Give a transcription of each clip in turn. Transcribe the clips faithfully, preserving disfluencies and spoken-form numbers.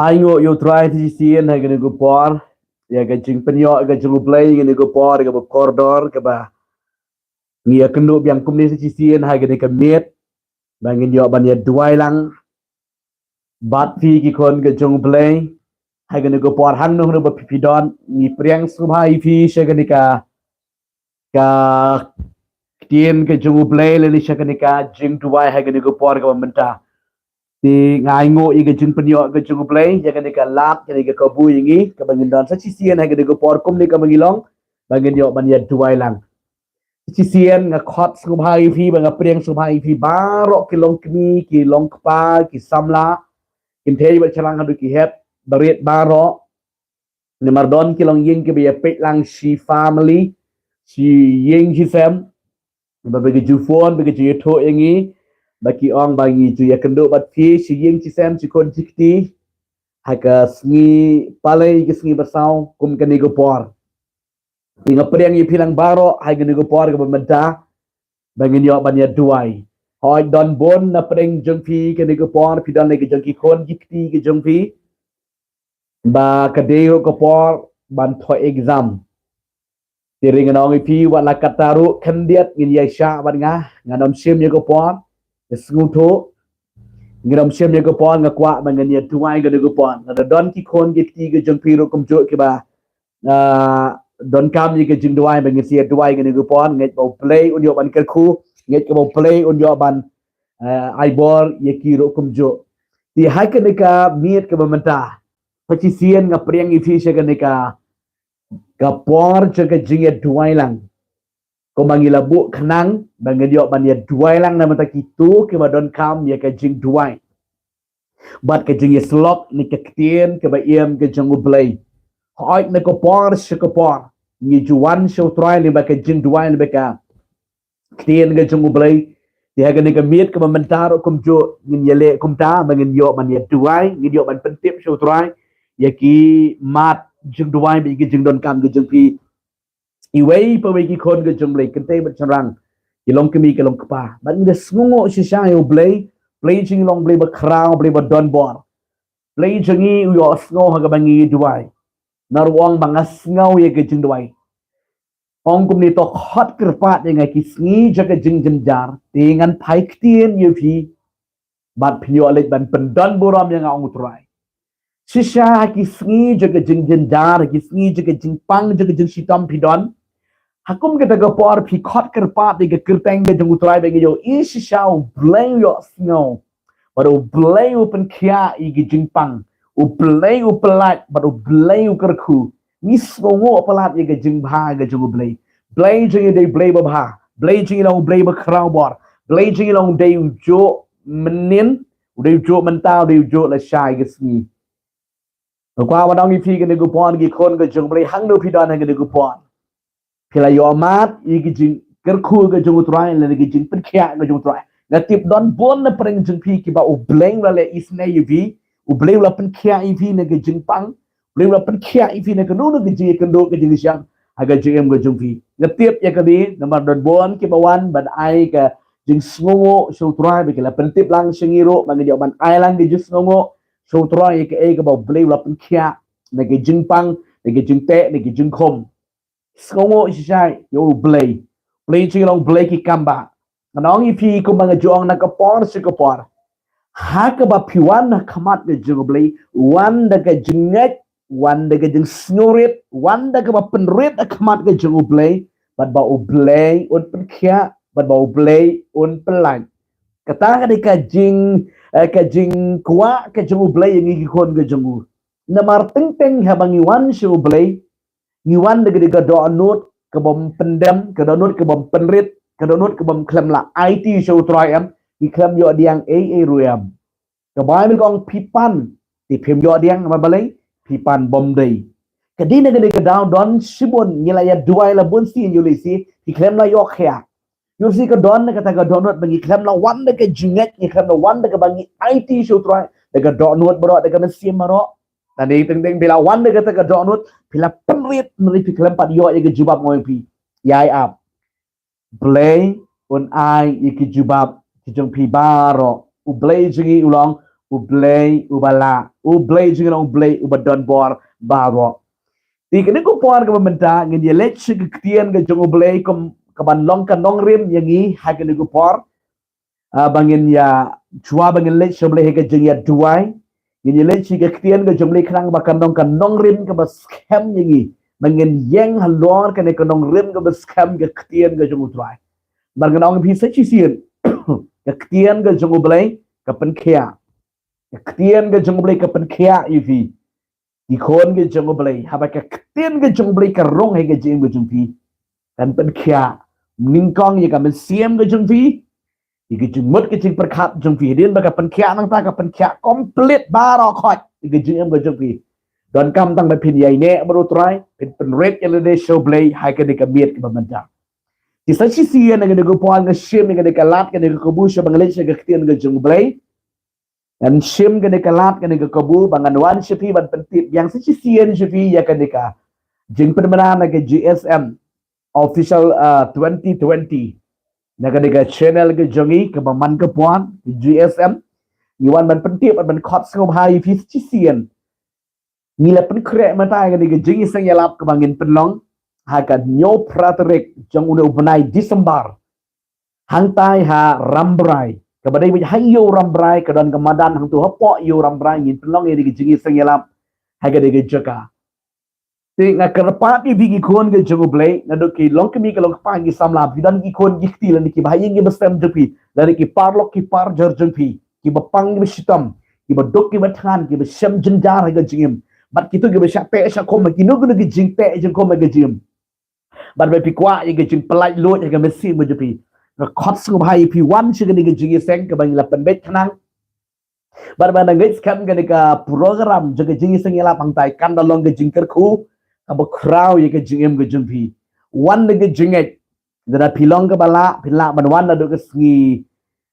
Ai nguh ïa U Trai shisien ha kane ka por ïa ka jingpynïoh ka jong U Blei ha kane ka por kaba kordor kaba ngi ïakynduh biang kumne shisien ha kane ka miet ba ngin ïoh ban ïa duwai lang bad phi ki khun ka jong U Blei ha kane ka por hangno hangno ba phi phi don. Ngi pdiang sngewbha ïa phi sha kane ka ka ktien ka jong U Blei lane sha kane ka jingduwai ha kane ka por kaba mynta. Te nga ai nguh ïa ka jingpynïoh ka jong U Blei ïa kane ka lad kane ka kabu ïa ngi kaba ngin don sa shisien ha kane ka por kumne kaba ngi long ba ngin ïoh ban ïa duwai lang. Shisien nga khot sngewbha ïa phi ba nga pdiang sngewbha ïa phi baroh ki long kmie ki long kpa ki samla, ki mthei ba shyllangh haduh ki hep barit baroh. Namar don ki long ïing kiba ïa peit lang shi family shi ïing shi sem ba ba ki ju phone ba ki ju ïathuh ïa ngi ba ki ong ba ngi ju ïakynduh bad phi shi ïing shi sem shi khun shi kti ha ka sngi palei ka sngi ba saw kum kane ka por. Te nga pdiang ïa phi lang baroh ha kane ka por kaba mynta ba ngin ïoh ban ïa duwai. Hooid don bun na pdeng jong phi kane ka por phi don la ki jong ki khun ki kti ki jong phi ba ka dei ruh ka por ban thoh exam. Te ring nga ong ïa phi wat la katta ruh khyndiat ngin ïa shah bad nga ngan ym shim ïa ka por. Nga sngewthuh ngin ym shim ïa ka por nga kwah ba ngin ïa duwai kane ka por. Lada don ki khun ki kti ki jong phi ruh kumjuh kiba ah, donkam ïa ka jingduwai ba ngin sa ïa duwai kane ka por ngeit ba U Blei un ïoh ban kyrkhu ngeit ba U Blei un ïoh ban ah, ai bor ïa ki ruh kumjuh. Te ha kane ka miet kaba mynta pa shisien nga pdiang ïa phi sha kane ka ka por jong ka jingïaduwai lang. Kumba ngi la buh khnang ba ngin ïoh ban ïaduwai lang na bynta kito kiba donkam ïa ka jingduwai bad ka jingïasyllok na ka ktien kaba im ka jong U Blei. Hooid na ka por sha ka por ngi ju wan sha U Trai lyngba ka jingduwai lyngba ka ktien ka jong U Blei. Te ha kane ka miet kaba mynta ruh kumjuh ngin ïaleh kumta ba ngin ïoh ban ïaduwai ngin ïoh ban pyntip sha U Trai ïa ki mat jingduwai bad ïa ki jingdonkam ka jong phi. Iwei pa iwei ki khun ka jong U Blei kynthei bad shynrang ki long kmie ki long kpa bad ngi da sngewnguh shisha ïa U Blei. Blei jong ngi long Blei ba khraw Blei ba don bor. Blei jong ngi u ïohsngew ha kaba ngi duwai. Nga ruh ong ba nga sngew ïa ka jingduwai. Ong kumne to khot kyrpad ïa nga ki sngi jong ka jingjynjar te ngan phai ktien ïa phi bad phin ïoh leit ban pyndon burom ïa nga ong U Trai. Shisha ha ki sngi jong ka jingjynjar ha ki sngi jong ka jingpang jong ka jingshitom phi don. Ha kum kata ka por phi khot kyrpad ïa ka kyrteng ka jong U Trai ba ngi ïohi shisha U Blei u ïohsngew bad U Blei u pynkhiah ïa ka jingpang, U Blei u pyllait bad U Blei u kyrkhu. Ngi sngewnguh palat ïa ka jingbha ka jong U Blei. Blei jong ngi dei Blei babha. Blei jong ngi long Blei ba khraw bor. Blei jong ngi long dei u juh mynnin, u dei u juh mynta, u dei u juh lashai ka sngi. Nga kwah ban ong ïa phi kane ka por ki khun ka jong U Blei hangno phi don ha kane ka por. Phi la ïoh mad ïa ka jingkyrkhu ka jong U Trai lane ka jingpynkhiah ka jong U Trai. Nga tip don bun na pdeng jong phi kiba U Blei u la leh isynei ïa phi, U Blei u la pynkhiah ïa phi na ka jingpang, U Blei u la pynkhiah ïa phi na kano kano ka jingïakynduh ka jingïashem ha ka jingim ka jong phi. Nga tip ïa kane namar don bun kiba wan ban ai ka jingsngewnguh sha U Trai ba ki la pyntip lang sha ngi ruh ba ngin ïoh ban ai lang ka jingsngewnguh sha U Trai ïa kaei kaba U Blei u la pynkhiah na ka jingpang, na ka jingteh, na ka jingkhum. Sngewnguh shisha ïa U Blei. Blei jong ngi long Blei ki kam ba. Ngan ong ïa phi kumba nga ju ong na ka por sha ka por. Ha kaba phi wan ha khmat ka jong U Blei, wan da ka jingngeit, wan da ka jingsngewrit, wan da kaba pynrit ha khmat ka jong U Blei, bad ba U Blei un pynkhiah, bad ba U Blei un pyllait. Kata ka dei ka jing eh, ka jingkwah ka jong U Blei ïa ngi ki khun ka jong u. Namar teng teng haba ngi wan sha U Blei ngi wan da ka dei ka dohnud ka bym pyndem, ka dohnud ka bym pynrit, ka dohnud ka bym khlem la aiti sha U Trai em, ngi khlem ïoh diang ei ei ruh em. Ka Baibl ka ong phi pan te phim ïoh diang, namar balei? Phi pan bym dei. Ka dei na ka dei ka daw don shibun ngi la ïa duwai la bun sien ïoh lei si phi khlem la ïoh khia. Phi ïohi ka don kata ka dohnud ba ngi khlem la wan da ka jingngeit, ngi khlem la wan da kaba ngi aiti sha U Trai da ka dohnud baroh, da ka mynsiem baroh. Tang dei teng teng phi la wan da kata ka dohnud, phi la pynrit, mynta phi khlem pat ïoh ïa ka jubab, nga ong ïa phi, ïai ap. Blei un ai ïa ka jubab ka jong phi baroh. U Blei jong ngi u long U Blei uba lah. U Blei jong ngi u long U Blei uba don bor baroh. Te kane ka por kaba mynta ngin ïa leit sha ka ktien ka jong U Blei kum kaban long ka nongrim ïa ngi ha kane ka por. Ah, ba ngin ïa, shuwa ba ngin leit sha U Blei ha ka jingïaduwai, ngin ïa leit sha ka ktien ka jong U Blei khnang ba kan long ka nongrim kaba skhem ïa ngi, ba ngin ïeng halor kane ka nongrim kaba skhem, ka ktien ka jong U Trai. Bad ngan ong ïa phi sa shisien, ka ktien ka jong U Blei ka pynkhiah. Ka ktien ka jong U Blei ka pynkhiah ïa phi. Ki khun ki jong U Blei, haba ka ktien ka jong U Blei ka rung ha ka jingim ka jong phi, kan pynkhiah nyngkong ïa ka mynsiem ka jong phi, ïa ka jingmut ka jingpyrkhat jong phi. Hadien ba ka pynkhiah nangta, ka pynkhiah complete baroh khoit ïa ka jingim ka jong phi. Donkam tang ba phin ïaineh bad U Trai, phin pynrit ïa lade sha U Blei ha kane ka miet kaba mynta. Te sa shisien ha kane ka por ngan shim ïa kane ka lad, kane ka kabu, shuwa ba ngan leit sha ka ktien ka jong U Blei. Ngan shim kane ka lad, kane ka kabu, ba ngan wan sha phi ban pyntip biang sa shisien sha phi ïa kane ka jingpynbna na ka G S M Official, ah, twenty twenty. Na kane ka channel ka jong ngi kaba man ka por, G S M. Ngi wan ban pyntip, ban khot sngewbha ïa phi sa shisien. Ngi la pynkhreh mynta ïa kane ka jingïaseng ïalap kaba ngin pynlong ha ka hynñiew phra tarik jong une u bnai December. Hangtai ha Rambrai. Kaba dei beit ha Ïew Rambrai, ka don ka madan hangto hapoh Ïew Rambrai, ngin pynlong ïa kane ka jingïaseng ïalap ha kane ka jaka. Te nga kyrpad ïa phi ki khun ki jong U Blei, naduh ki longkmie ki longkpa, ki samla, ki don ki khun ki kti, lane kiba ha ïing kiba sem jong phi, lane ki paralok ki parajor jong phi, kiba pang kiba shitom, kiba duk kiba thngan, kiba shem jynjar ha ka jingim. Bad kito kiba shah teh shah khum ha kino kino ki jingteh jingkhum ha ka jingim. Bad ba phi kwah ïa ka jingpyllait luid ha ka mynsiem ka jong phi, nga khot sngewbha ïa phi wan sha kane ka jingïaseng kaba ngi la pynbeit khnang. Bad ba ngi ngeit skhem kane ka program jong ka jingïaseng ïalap hangtai kan da long ka jingkyrkhu kaba khraw ïa ka jingim ka jong phi. Wan da ka jingngeit. Lada phi long kaba lah, phi lah ban wan naduh ka sngi,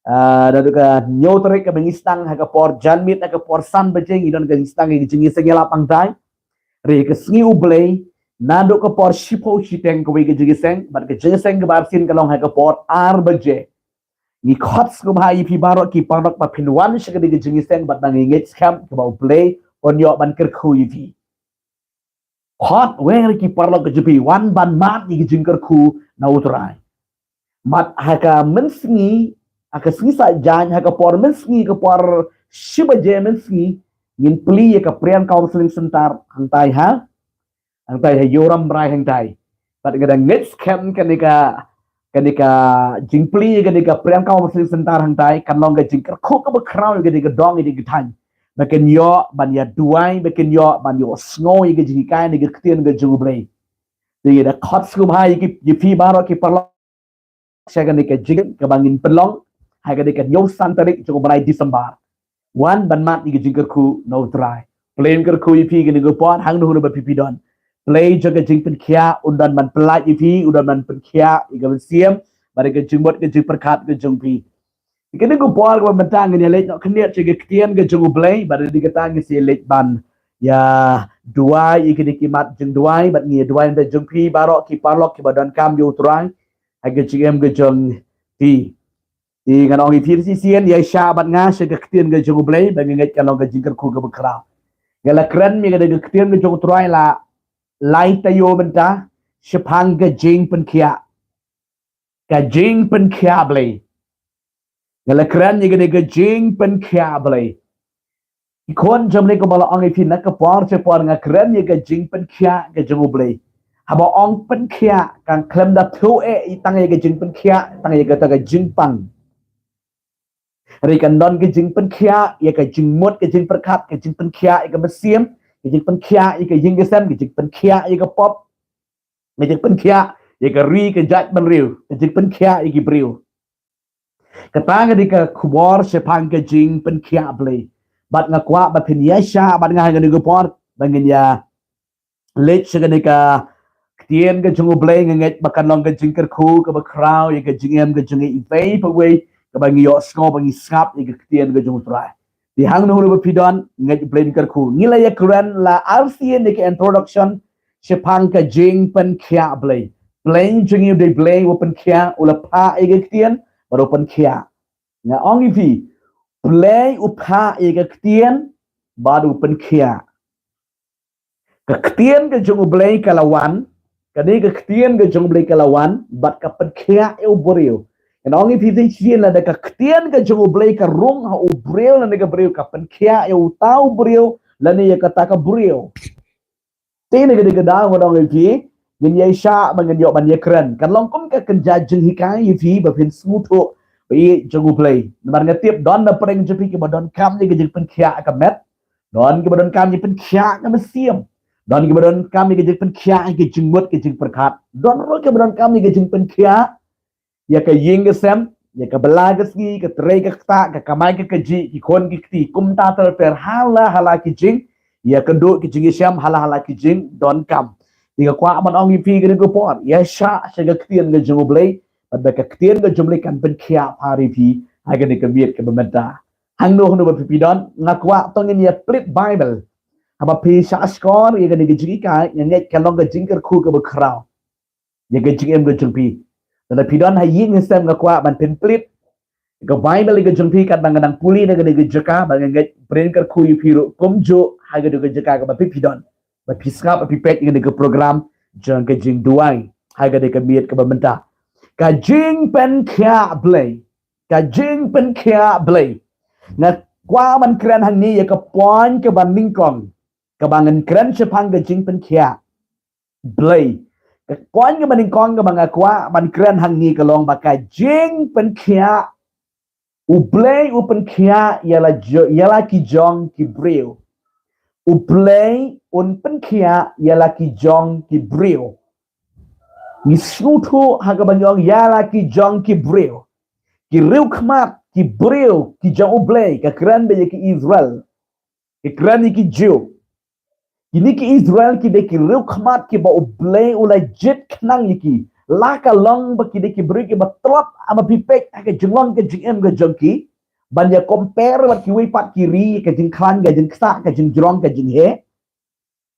ah, naduh ka hynñiew tarik kaba ngi sdang ha ka por janmiet, ha ka por san baje ngi don ka, ngi sdang ïa ka jingïaseng ïalap hangtai. Hynrei ka sngi U Blei, naduh ka por shiphew shiteng kawei ka jingïaseng, bad ka jingïaseng kaba arsien ka long ha ka por ar baje. Ngi khot sngewbha ïa phi baroh ki paralok ba phin wan sha kane ka jingïaseng, bad ba ngi ngeit skhem kaba U Blei un ïoh ban kyrkhu ïa phi. Khot wer ki paralok ka jong phi, wan ban mad ïa ka jingkyrkhu na U Trai. Bad ha ka mynsngi, ha ka sngi Saitjaiñ, ha ka por mynsngi, ka por shi baje mynsngi, ngin plie ïa ka Prayer Counseling Center hangtai ha, hangtai ha Ïew Rambrai hangtai. Bad nga da ngeit skhem kane ka, kane ka jingplie ïa kane ka Prayer Counseling Center hangtai kan long ka jingkyrkhu kaba khraw ïa kane ka dong, ïa kane ka thaiñ. Ba kin ïoh ban ïaduwai, ba kin ïoh ban ïohsngew ïa ka jinghikai na ka ktien ka jong U Blei. Te nga da khot sngewbha ïa ki, ïa phi baroh ki paralok sha kane ka jingïaseng kaba ngin pynlong ha kane ka hynñiew san tarik jong u bnai December. Wan ban mad ïa ka jingkyrkhu na U Trai. Blei un kyrkhu ïa phi kane ka por, hangno hangno ba phi phi don. Blei jong ka jingpynkhiah un don ban pyllait ïa phi, un don ban pynkhiah ïa ka mynsiem bad ïa ka jingmut ka jingpyrkhat ka jong phi. Kane ka por kaba mynta ngin ïa leit noh khyndiat sha ka ktien ka jong U Blei, bad dei kata ngin sa ïa leit ban ïaduwai ïa kine ki mat jingduwai, bad ngin ïaduwai na ka bynta jong phi baroh ki paralok kiba donkam ïa U Trai ha ka jingim ka jong phi. Te ngan ong ïa phi shisien, ïaishah bad nga sha ka ktien ka jong U Blei, ba nga ngeit kan long ka jingkyrkhu kaba khraw. Nga la kren ïa kane ka ktien ka jong U Trai la lai taïew mynta, shaphang ka jingpynkhiah. Ka jingpynkhiah Blei. Nga la kren ïa kane ka jingpynkhiah Blei. Ki khun jong U Blei, kumba la ong ïa phi na ka por sha por, nga kren ïa ka jingpynkhiah ka jong U Blei. Haba ong pynkhiah, kan khlem da thew eh tang ïa ka jingpynkhiah, tang ïa kata ka jingpang. Hynrei kan don ka jingpynkhiah ïa ka jingmut ka jingpyrkhat, ka jingpynkhiah ïa ka mynsiem, ka jingpynkhiah ïa ka ïing ka sem, ka jingpynkhiah ïa ka pop, ka jingpynkhiah ïa ka ri ka jaitbynriew, ka jingpynkhiah ïa ki briew. Kata ka dei ka khubor shaphang ka jingpynkhiah Blei. Bad nga kwah ba phin ïaishah bad nga ha kane ka por, ba ngin ïa leit sha kane ka ktien ka jong U Blei, nga ngeit ba kan long ka jingkyrkhu kaba khraw ïa ka jingim ka jong ngi iwei pa iwei, kaba ngi ïohsngew, ba ngi sngap ïa ka ktien ka jong U Trai. Te hangno hangno ba phi don, ngeit U Blei un kyrkhu. Ngi la ïakren la arsien ïa ka introduction shaphang ka jingpynkhiah Blei. Blei jong ngi u dei Blei uba pynkhiah, u la phah ïa ka ktien bad u pynkhiah. Nga ong ïa phi, Blei u phah ïa ka ktien bad u pynkhiah. Ka ktien ka jong U Blei ka la wan, kane ka ktien ka jong U Blei ka la wan bad ka pynkhiah ïa u briew. Nga ong ïa phi te shisien, lada ka ktien ka jong U Blei ka rung ha u briew, lane ka briew, ka pynkhiah ïa uta u briew lane ïa kata ka briew. Te na kane ka daw nga ong ïa phi, ngin ïa shah ba ngin ïoh ban ïakren. Kan long kum ka kynja jinghikai ïa phi ba phin sngewthuh ba ïeit jong U Blei. Namar nga tip don na pdeng jong phi kiba donkam ïa ka jingpynkhiah ka met, don kiba donkam ïa ka jingpynkhiah ka mynsiem, don kiba donkam ïa ka jingpynkhiah ïa ka jingmut ka jingpyrkhat, don ruh kiba donkam ïa ka jingpynkhiah ïa ka ïing ka sem, ïa ka bylla ka sngi, ka trei ka ktah, ka kamai ka kajih, ki khun ki kti, kumta ter ter, ha la ha la ki jing, ïa ka duh ki jingïashem, ha la ha la ki jingdonkam. Te nga kwah ban ong ïa phi kane ka por, ïa shah sha ka ktien ka jong U Blei, bad ba ka ktien ka jong U Blei kan pynkhiah bha ïa phi ha kane ka miet kaba mynta. Hangno hangno ba phi phi don, nga kwah to ngin ïa plie Baibl. Haba phi shah shkor ïa kane ka jinghikai, nga ngeit kan long ka jingkyrkhu kaba khraw ïa ka jingim ka jong phi. Lada phi don ha ïing ha sem, nga kwah ban pynplie ka Baibl ïa ka jong phi, katba nga dang pule na kane ka jaka, ba nga ngeit U Blei un kyrkhu ïa phi ruh kumjuh ha kane ka jaka kaba phi phi don, ba phi sngap, ba phi peit ïa kane ka program jong ka jingduwai ha kane ka miet kaba mynta. Ka jingpynkhiah Blei, ka jingpynkhiah Blei. Nga kwah ban kren hangne ïa ka point kaba nyngkong, kaba ngan kren shaphang ka jingpynkhiah Blei. Ka point kaba nyngkong kaba nga kwah ban kren hangne ka long ba ka jingpynkhiah, U Blei u pynkhiah ïa la jo-, ïa la ki jong ki briew. U Blei un pynkhiah ïa la ki jong ki briew. Ngi sngewthuh ha kaba ngi ong ïa la ki jong ki briew, ki riewkhmat, ki briew ki jong U Blei, ka kren ba ïa ki Israel, ka kren ïa ki Jiw. Kine ki Israel ki dei ki riewkhmat kiba U Blei u la jied khnang ïa ki. La ka long ba ki dei ki briew kiba tlot, haba phi peit ha ka jinglong ka jingim ka jong ki, ban ïa compare bad kiwei pat ki ri, ka jingkhlaiñ, ka jingksa, ka jingjrong, ka jingheh,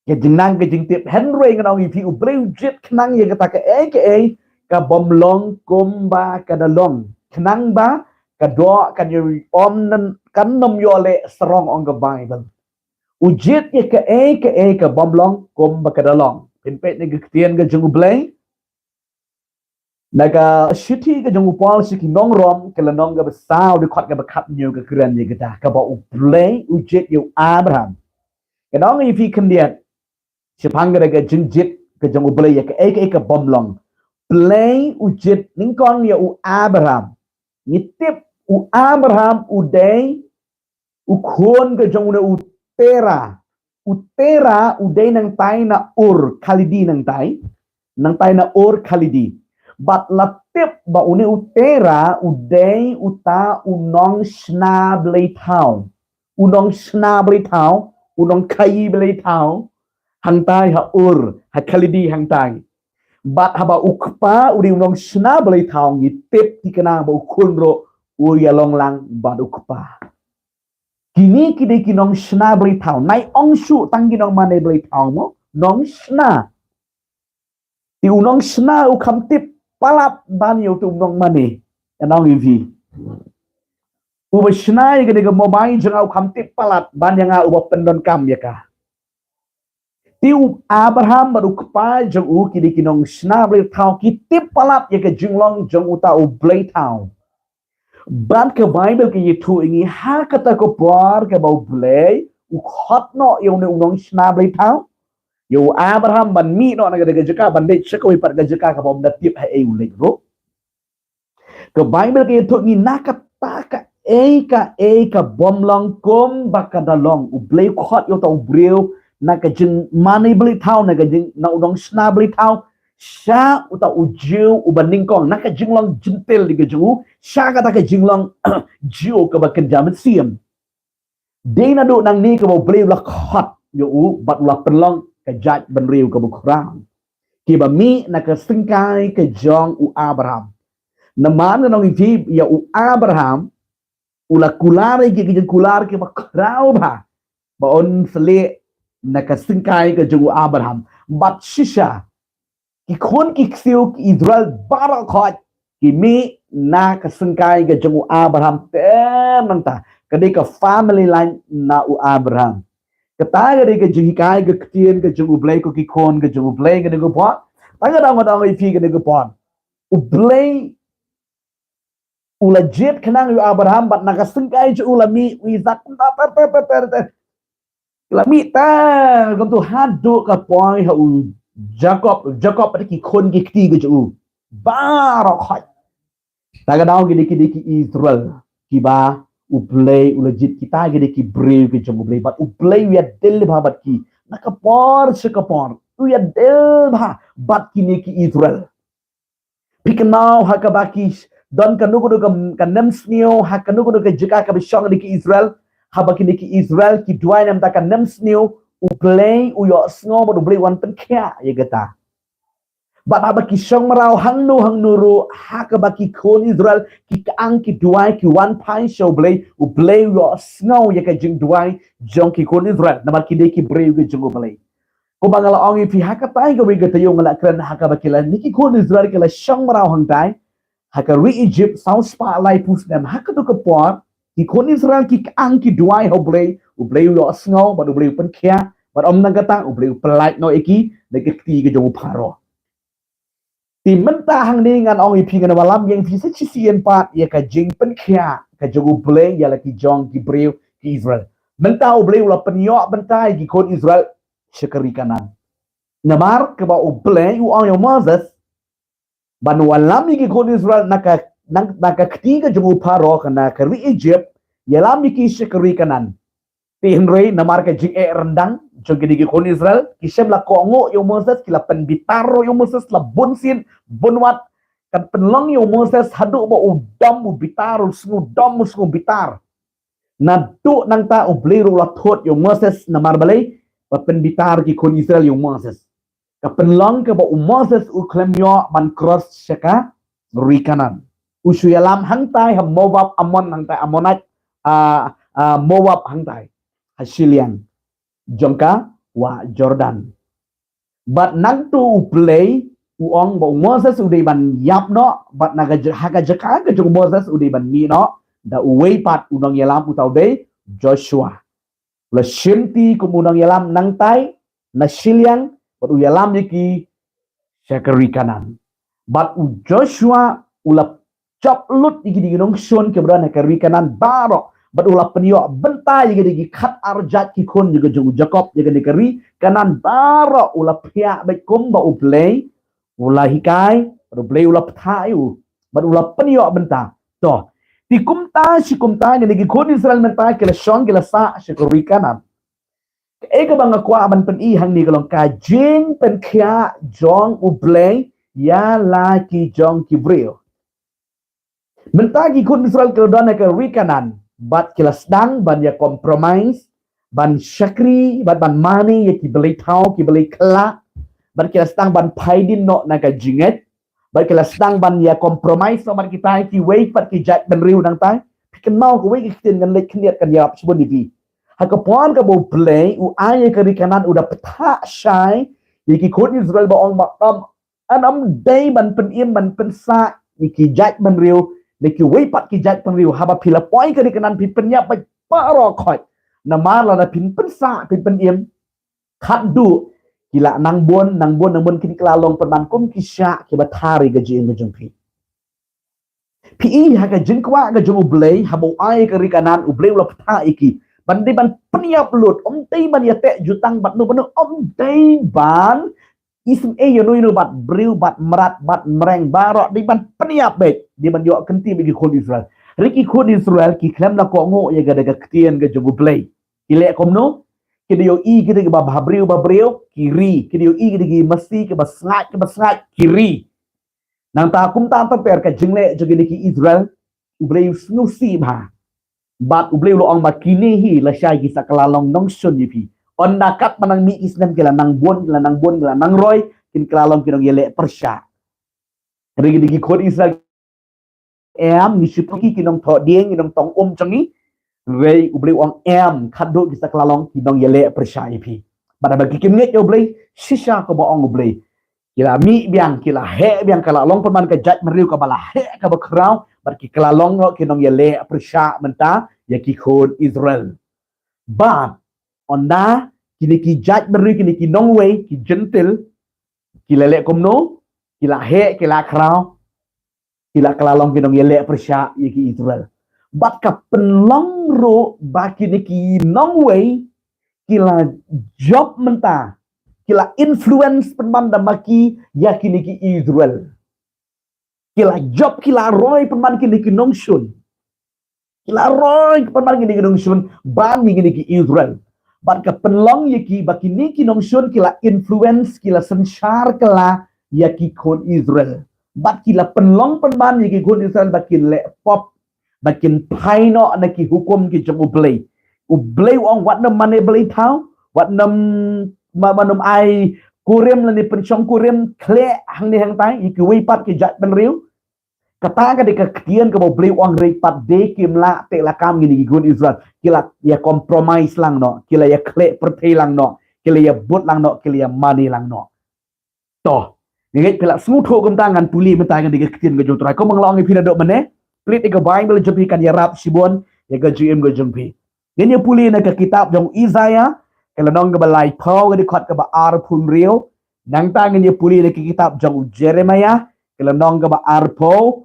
ka jingnang, ka jingtip. Hynrei ngan ong ïa phi, U Blei u jied khnang ïa kata kaei kaei ka bym long kumba ka da long, khnang ba ka doh kan ïoh, ym nan, kan nym ïoh leh sarong, ong ka Baibl. U jied ïa kaei kaei ka bym long kumba ka da long. Phin peit na ka ktien ka jong U Blei, na ka shithi ka jong u Paul sha ki nong Rom, ka lynnong kaba saw, dkhot kaba khathynñiew, ka kren ïa kata, kaba U Blei u jied ïa u Abraham. Ngan ong ïa phi khyndiat shaphang kata ka jingjied ka jong U Blei ïa kaei kaei ka bym long. Blei u jied nyngkong ïa u Abraham. Ngi tip u Abraham u dei u khun ka jong une u Tera. U Tera u dei nangtai na Ur Khalidi nangtai. Nangtai na Ur Khalidi. Bad la tip ba une u Tera u dei uta u nongshna blei thaw. U nongshna blei thaw, u nongkhaïi blei thaw, hangtai ha Ur, ha Khalidi hangtai. Bad haba u kpa u dei u nongshna blei thaw, ngi tip thikna ba u khun ruh u ïalong lang bad u kpa. Kine ki dei ki nongshna blei thaw, nai ong shuh tang ki nongmane blei thaw mo, nongshna. Te u nongshna u kham tip palat ban ïa uta u nongmane. Ngan ong ïa phi, uba shna ïa kane ka mobile jong nga u kham tip palat ban ïa nga uba pyndonkam ïa ka. Te u Abraham bad u kpa jong u ki dei ki nongshna blei thaw, ki tip palat ïa ka jinglong jong uta u blei thaw. Bad ka Baibl ka ïathuh ïa ngi ha kata ka por kaba U Blei u khot noh ïa une u nongshna blei thaw, ïa u Abraham ban mih noh na kata ka jaka, ban leit sha kawei pat ka jaka kaba um da tip haei u leit ruh. Ka Baibl ka ïathuh ïa ngi na kata kaei kaei ka bym long kumba ka da long. U Blei u khot ïa uta u briew na ka jingmane blei thaw, na ka jing, na u nongshna blei thaw, sha uta u Jiw uba nyngkong, na ka jinglong Jentil ïa ka jong u, sha kata ka jinglong Jiw kaba kynja mynsiem. Dei naduh nangne kaba U Blei u la khot ïa u bad u la pynlong ka jaitbynriew kaba khraw. Kiba mih na ka syngkai ka jong u Abraham. Namar ngan ong ïa phi, ïa u Abraham u la kular ïa ki, ki jingkular kiba khraw bha ba un sa leh na ka syngkai ka jong u Abraham. Bad shisha ki khun ki ksiew ki Israel baroh khoit ki mih na ka syngkai ka jong u Abraham ter nangta. Ka dei ka family line na u Abraham. Kata ka dei ka jinghikai ka ktien ka jong u Blei, ko ki khun ka jong u Blei, ka dei ka por. Tang ka dang, ka dang ïa phi ka dei ka por. U Blei u la jied khnang ïa u Abraham, bad na ka syngkai jong u la mih u Isak. La mih ter kumtu haduh ka poi ha u Jakob, Jakob bad ki khun ki kti ka jong u baroh khoit. Tang ka dang ki dei ki, dei ki Israel kiba u Blei u la jied, kita ki dei ki briew ki jong u Blei, bad u Blei u ïadil bha bad ki na ka por sha ka por. U ïadil bha bad kine ki Israel. Phi kynmaw ha kaba ki don kano kano ka, ka nemsniew, ha kano kano ka jaka kaba shong ïa ki Israel. Haba kine ki Israel ki duwai na ka bynta ka nemsniew, u Blei u ïohsngew bad u Blei u wan pynkhiah ïa kata. Bad haba ki shong mraw hangno hangno ruh, ha kaba ki khun Israel ki kyang ki duwai ki wan phai sha u Blei, u Blei u ïohsngew ïa ka jingduwai jong ki khun Israel. Namar ki dei ki briew ki jong u Blei. Kumba nga la ong ïa phi, ha katai kawei ka taïew nga la kren ha kaba ki la, kine ki khun Israel ki la shong mraw hangtai ha ka ri Egypt saw spah laiphew snem. Ha kato ka por ki khun Israel ki kyang ki duwai ha u Blei, u Blei u ïohsngew bad u Blei u pynkhiah, bad ym tang kata, u Blei u pyllait noh ïa ki na ka kti ka jong u Pharaoh. Te mynta hangne ngan ong ïa phi, ngan wallam ïa phi sa shisien pat ïa ka jingpynkhiah ka jong u Blei ïa la ki jong ki briew ki Israel. Mynta u Blei u la pynïoh bynta ïa ki khun Israel sha ka ri Kanaan. Namar kaba u Blei u ong ïa u Moses ban wallam ïa ki khun Israel na ka, na, na ka kti ka jong u Pharaoh, ka na ka ri Egypt, ïalam ïa ki sha ka ri Kanaan. Te hynrei namar ka jingeh ryndang jong kine ki khun Israel, ki shem la kohnguh ïa u Moses, ki la pynbitar ïa u Moses la bun sien bun wat. Kan pynlong ïa u Moses haduh ba u dom u bitar, u sngew dom u sngew bitar. Naduh nangta u Blei ruh u la thut ïa u Moses, namar balei? Ba pynbitar ki khun Israel ïa u Moses. Ka pynlong kaba u Moses u khlem ïoh ban cross sha ka ri Kanaan. U shu ïalam hangtai ha Moab, Ammon hangtai, Ammonite, ah, ah, Moab hangtai, ha shiliang jong ka wah Jordan. Bad nangta u Blei u ong ba u Moses u dei ban ïap noh, bad na ka ja-, ha ka jaka ka jong u Moses u dei ban mih noh da uwei pat u nongïalam, uta u dei Joshua. U la shimti kum u nongïalam nangtai na shiliang, bad u ïalam ïa ki sha ka ri Kanaan. Bad u Joshua u la jop lut ïa kine ki nongshun kiba don ha ka ri Kanaan baroh, bad u la pynïoh bynta ïa kine ki khatar jait ki khun jong u Jakob, ïa kane ka ri Kanaan baroh u la phiah beit kumba u Blei u la hikai, bad u Blei u la bthah ïa u, bad u la pynïoh bynta. To, te kumta shi kumta kine ki khun Israel mynta ki la shong ki la sah sha ka ri Kanaan. Kaei kaba nga kwah ban pyni hangne ka long ka jingpynkhiah jong u Blei ïa la ki jong ki briew. Mynta ki khun Israel ki la don ha ka ri Kanaan, bad ki la sdang ban ïa compromise, ban shakri, bad ban mane ïa ki blei thaw, ki blei khyllah, bad ki la sdang ban phai dien noh na ka jingngeit, bad ki la sdang ban ïa compromise noh bad kita kiwei pat ki jaitbynriew nangtai. Phi kynmaw kawei ka ktien ngan leit khyndiat kan ïarap shibun ïa phi. Ha ka por kaba u Blei u ai ïa ka ri Kanaan u da bthah shai ïa ki khun Israel ba ong ba ym, ym dei ban pynim ban pynsah ïa ki jaitbynriew, ïa kiwei pat ki jaitbynriew. Haba phi la poi ka ri Kanaan phi pynïap beit baroh khoit. Namar lada phin pynsah phin pynim, khatduh ki la nang bun, nang bun, nang bun kin kylla long pynban kum ki shiah kiba thar ïa ka jingim ka jong phi. Phi i ha ka jingkwah ka jong u Blei, haba u ai ka ri Kanaan, u Blei u la bthah ïa ki ban dei ban pynïap lut, ym dei ban ïateh jutang bad no bad no, ym dei ban isynei ïa no ïa no bad briew bad mrad bad mreng, baroh dei ban pynïap beit, dei ban ïoh kynti beit ki khun Israel. Hynrei ki khun Israel ki khlem la kohnguh ïa ka da ka ktien ka jong u Blei. Ki leh kumno? Ki da ïohi ki dei kiba bhabriew babriew, ki ri. Ki da ïohi ki dei ki masi kiba sngaid kiba sngaid, ki ri. Nangta kumta ter ter ka jingleh jong kine ki Israel, u Blei u sngewsih bha. Bad u Blei u la ong ba kine hi lashai ki sa kylla long nongshun ïa phi. Ynda katba nang mih ki snem ki la nang bun, ki la nang bun, ki la nang roi, kin kylla long ki nongïaleh pyrshah. Hynrei kine ki khun Israel em, ngi shu pyrkhat ki nongthoh dieng, ki nongtong um jong ngi. Hynrei U Blei u ong em, khadduh ki sa kylla long ki nongïaleh pyrshah ïa phi. Bad haba ki kynmaw ïa U Blei, shisha kumba ong U Blei, ki la mih biang, ki la heh biang, ka la long pynban ka jaitbynriew kaba la heh kaba khraw, bad ki kylla long noh ki nongïaleh pyrshah mynta ïa ki khun Israel. Bad ynda kine ki jaitbynriew, kine ki nongwei, ki Jentil, ki la leh kumno? Ki la heh, ki la khraw, ki la kylla long ki nongïaleh pyrshah ïa ki Israel. Bad ka pynlong ruh ba kine ki nongwei ki la jop mynta, ki la influence pynban da ma ki ïa kine ki Israel. Ki la jop, ki la roi pynban kine ki nongshun. Ki la roi pynban kine ki nongshun ban ïa kine ki Israel. Bad ka pynlong ïa ki ba kine ki nongshun ki la influence, ki la synshar kylla ïa ki khun Israel. Bad ki la pynlong pynban ïa ki khun Israel ba kin leh pop, ba kin phai noh na ki hukum ki jong U Blei. U Blei u ong wat nym mane blei thaw, wat nym, ma, wat nym ai kurim lane pynshong kurim khleh hangne hangtai ïa kiwei pat ki jaitbynriew. Kata ka dei ka ktien kaba U Blei u ong, hynrei pat de kim lah teh lakam kine ki khun Israel. Ki la ïa compromise lang noh, ki la ïa khleh pyrthei lang noh, ki la ïa bud lang noh, ki la ïa mane lang noh. To, ngi ngeit phi la sngewthuh kumta, ngan pule mynta ka dei ka ktien ka jong U Trai. Kumba nga la ong ïa phi naduh mynne, plie ïa ka Bible jong phi, kan ïarap shibun ïa ka jingim ka jong phi. Ngin ïa pule na ka kitab jong u Isaiah, ka lynnong kaba laiphew, ka dkhot kaba arphew hynriew. Nangta ngin ïa pule na ka kitab jong u Jeremiah, ka lynnong kaba arphew,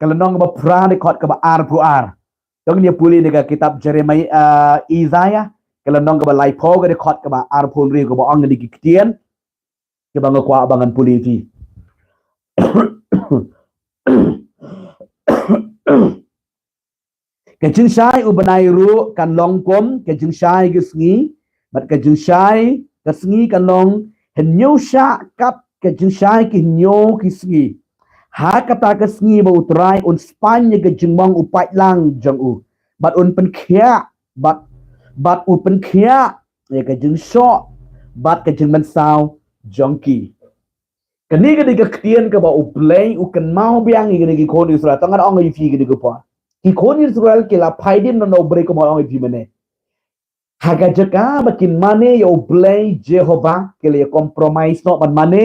ka lynnong kaba phra, dkhot kaba arphew ar. To ngin ïa pule na ka kitab Jeremiah, ah, Isaiah, ka lynnong kaba laiphew, ka dkhot kaba arphew hynriew, kaba ong kine ki ktien kiba nga kwah ba ngan pule ïa phi. Ka jingshai u bnai ruh kan long kum ka jingshai ka sngi, bad ka jingshai ka sngi kan long hynñiew shah kat ka jingshai ki hynñiew ki sngi. Ha kata ka sngi ba U Trai un spaiñ ïa ka jingmong u paidlang jong u, bad un pynkhiah, bad, bad u pynkhiah ïa ka jingshoh bad ka jingmynsaw jong ki. Kane ka dei ka ktien kaba U Blei u kynmaw biang ïa kine ki khun Israel. To ngan ong ïa phi kane ka por, ki khun Israel ki la phai dien noh na U Blei, kumba ong ïa phi mynne. Ha ka jaka ba kin mane ïa U Blei Jehovah, ki la ïa compromise noh ban mane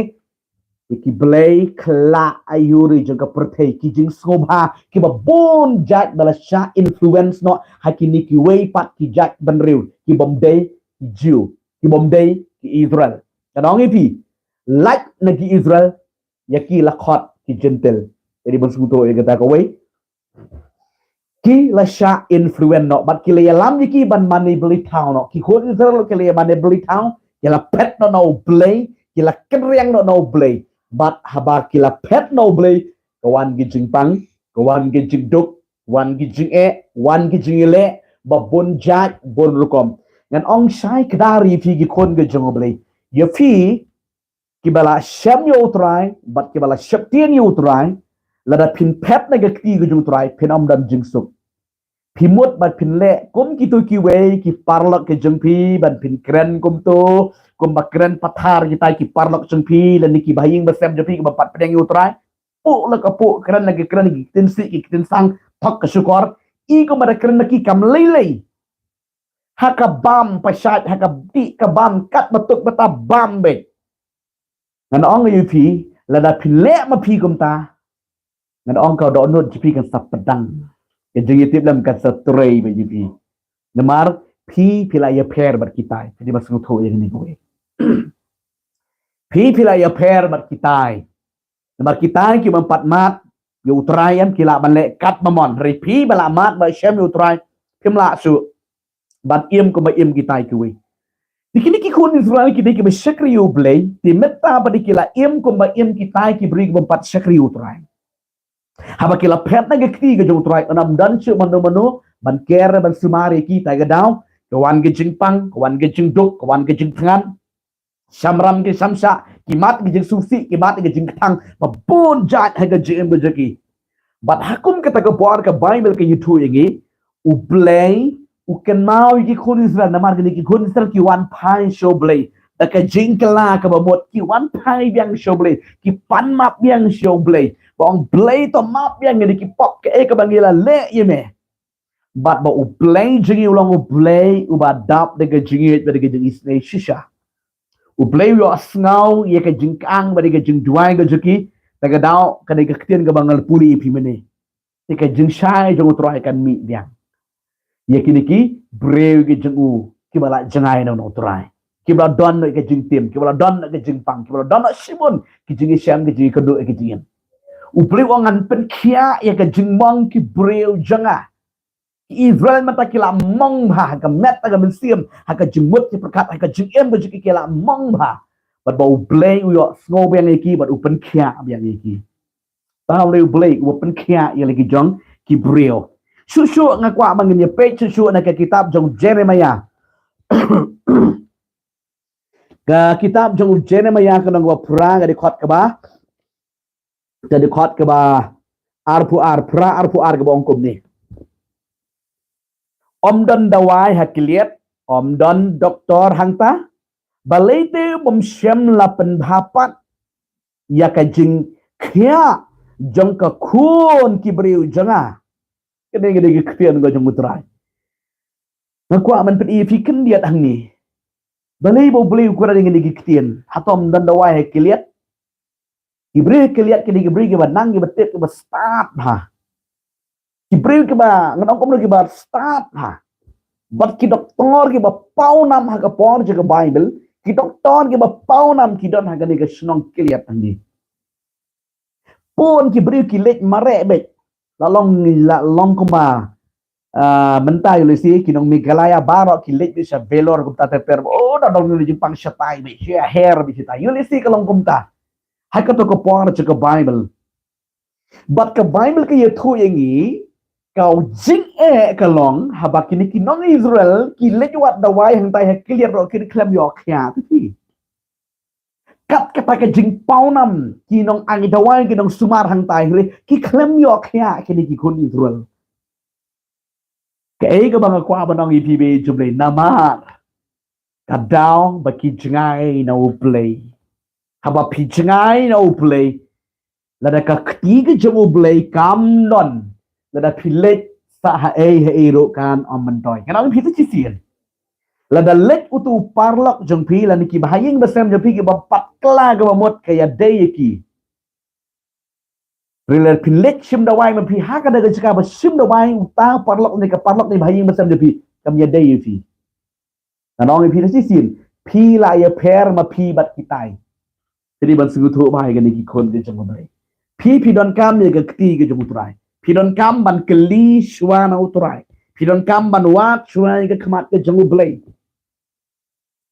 ïa ki blei khyllah aiu ri jong ka pyrthei, ki jingsngewbha kiba bun jait ba la shah influence noh ha kine kiwei pat ki jaitbynriew kibym dei ki Jiw, kibym dei ki Israel. Ngan ong ïa phi, lait na ki Israel, ïa ki la khot ki Jentil. Te dei ban sngewthuh ïa kata kawei. Ki la shah influence noh, bad ki la ïalam ïa ki ban mane blei thaw noh. Ki khun Israel ki la ïa mane blei thaw, ki la phet noh na U Blei, ki la kynriang noh na U Blei. Bad haba ki la phet na U Blei, ka wan ki jingpang, ka wan ki jingduk, wan ki jingeh, wan ki jingïaleh ba bun jait bun rukom. Ngan ong shai kdar ïa phi ki khun ka jong U Blei. Ïa phi kiba la shem ïa U Trai bad kiba la sheptieng ïa U Trai, lada phin phet na ka kti ka jong U Trai, phin ym don jingsuk. Phi mut ba phin leh kum kito kiwei ki paralok ki jong phi, ban phin kren kumto, kumba kren pathar kita ki paralok jong phi lane ki bahaïing bahasem jong phi kiba pat pdiang ïa U Trai. Puh la ka puh, kren la ka kren, ki ktien sih ki ktien sang, thok ka shukor. I kumba da kren la ki kam lei lei. Ha ka bam pashait, ha ka dih ka bam, kat ba tuk ba ta bam beit. Ngan ong ïa phi, lada phi leh ma phi kumta, ngan ong ka dohnud jong phi kan sa pdang, ka jingïatiplem kan sa trei beit ïa phi. Namar phi, phi la ïapher bad kitai. Phi dei ban sngewthuh ïa kane kawei. Phi, phi la ïapher bad kitai. Namar kitai ki bym pat mad ïa U Trai, em, ki lah ban leh katba mon. Hynrei phi ba la mad ba shem ïa U Trai, phim lah shuh ban im kumba im kitai kiwei. Te kine ki khun Israel ki dei kiba shakri ïa U Blei, te mynta ba dei ki la im kumba im kitai ki briew ki bym pat shakri ïa U Trai. Haba ki la phet na ka kti ka jong U Trai, ym don shuh mano mano ban ker ban sumar ïa ki. Te ka daw ka wan ka jingpang, ka wan ka jingduk, ka wan ka jingthngan. Shamram ki shamshah, ki mad ki jingsngewsih, ki mad ki jingkthang ba bun jait ha ka jingim ka jong ki. Bad ha kum kata ka por ka Baibl ka ïathuh ïa ngi, U Blei u kynmaw ïa ki khun Israel, namar kine ki khun Israel ki wan phai sha U Blei. da ka jingkylla kaba mut, ki wan phai biang sha U Blei, ki pan map biang sha U Blei, ba ong Blei to map biang ïa ki pop kaei kaba ngi la leh ïa me. Bad ba U Blei jong ngi u long U Blei uba dap da ka jingïeit bad da ka jingisynei shisha. U Blei u ïohsngew ïa ka jingkang bad ïa ka jingduwai ka jong ki, da ka daw kane ka ktien kaba nga la pule ïa phi mynne. Ïa ka jingshai jong U Trai kan mih biang ïa kine ki briew ki jong u kiba la jngai na U Trai, kiba la don ïa ka jingtim, kiba la don ïa ka jingpang, kiba la don ïa shibun ki jingïashem, ki jingïakynduh, ki jingim. U Blei u ong ngan pynkhiah ïa ka jingmong ki briew jong nga. Ki Israel mynta ki la mong bha ha ka met, ha ka mynsiem, ha ka jingmut jingpyrkhat, ha ka jingim ka jong ki, ki la mong bha. Bad ba U Blei u ïohsngew biang ïa ki bad u pynkhiah biang ïa ki. Ba U Blei u pynkhiah ïa la ki jong ki briew. Shuh shuh nga kwah ba ngin ïa peit shuh shuh na ka kitab jong Jeremiah. Ka kitab jong Jeremiah ka lynnong kaba phra, ka dkhot kaba, ka dkhot kaba arphew ar, phra arphew ar, kaba ong kumne: Ym don dawai ha Gilead, ym don doktor hangta, balei te bym shym la pynbha pat ïa ka jingkhiah jong ka khun ki briew jong nga? Kane ka dei ka ktien ka jong U Trai. Nga kwah ban pyni ïa phi khyndiat hangne. Balei ba U Blei u kren ïa kine ki ktien? Hato ym don dawai ha Gilead? Ki briew ha Gilead ki dei ki briew kiba nang, kiba tip, kiba stad bha. Ki briew kiba, ngan ong kumno, kiba stad bha. Bad ki doktor kiba pawnam ha ka por jong ka Baibl, ki doktor kiba pawnam ki don ha kane ka shnong Gilead hangne. Bun ki briew ki leit mareh beit. La long, la long kumba, ah, mynta ïoh lehse ki nong Meghalaya baroh ki leit beit sha Vellore kumta, te per, oh, da dang ïoh jingpang shatai beit, sha her beit shatai. Ïoh lehse ka long kumta ha kato ka por jong ka Baibl. Bad ka Baibl ka ïathuh ïa ngi, ka jingeh ka long haba kine ki nong Israel ki leit wad dawai hangtai ha Gilead ruh ki khlem ïoh khiah te phi. Kat kata ka jingpawnam ki nong ai dawai, ki nong sumar hangtai, hynrei ki khlem ïoh khiah kine ki khun Israel. Kaei kaba nga kwah ban ong ïa phi, ba jumlei namar ka daw ba ki jngai na U Blei. Haba phi jngai na U Blei, lada ka kti ka jong U Blei kam don, lada phi leit sa haei haei ruh kan ym myntoi. Ngan ong ïa phi sa shisien. Lada leit utu u paralok jong phi lane ki bahaïing bahasem jong phi kiba pat kylla kaba mut, ka ïadei ïa ki. Hynrei lada phi leit shim dawai ma phi ha kata ka jaka ba shim dawai, uta u paralok ne ka paralok ne bahaïing bahasem jong phi, kam ïadei ïa phi. Ngan ong ïa phi sa shisien, phi la ïapher ma phi bad kitai. Te dei ban sngewthuh bha ïa kine ki khun ki jong U Blei. Phi, phi donkam ïa ka kti ka jong U Trai. Phi donkam ban kylli shuwa na U Trai. Phi donkam ban wad shuwa ïa ka khmat ka jong U Blei.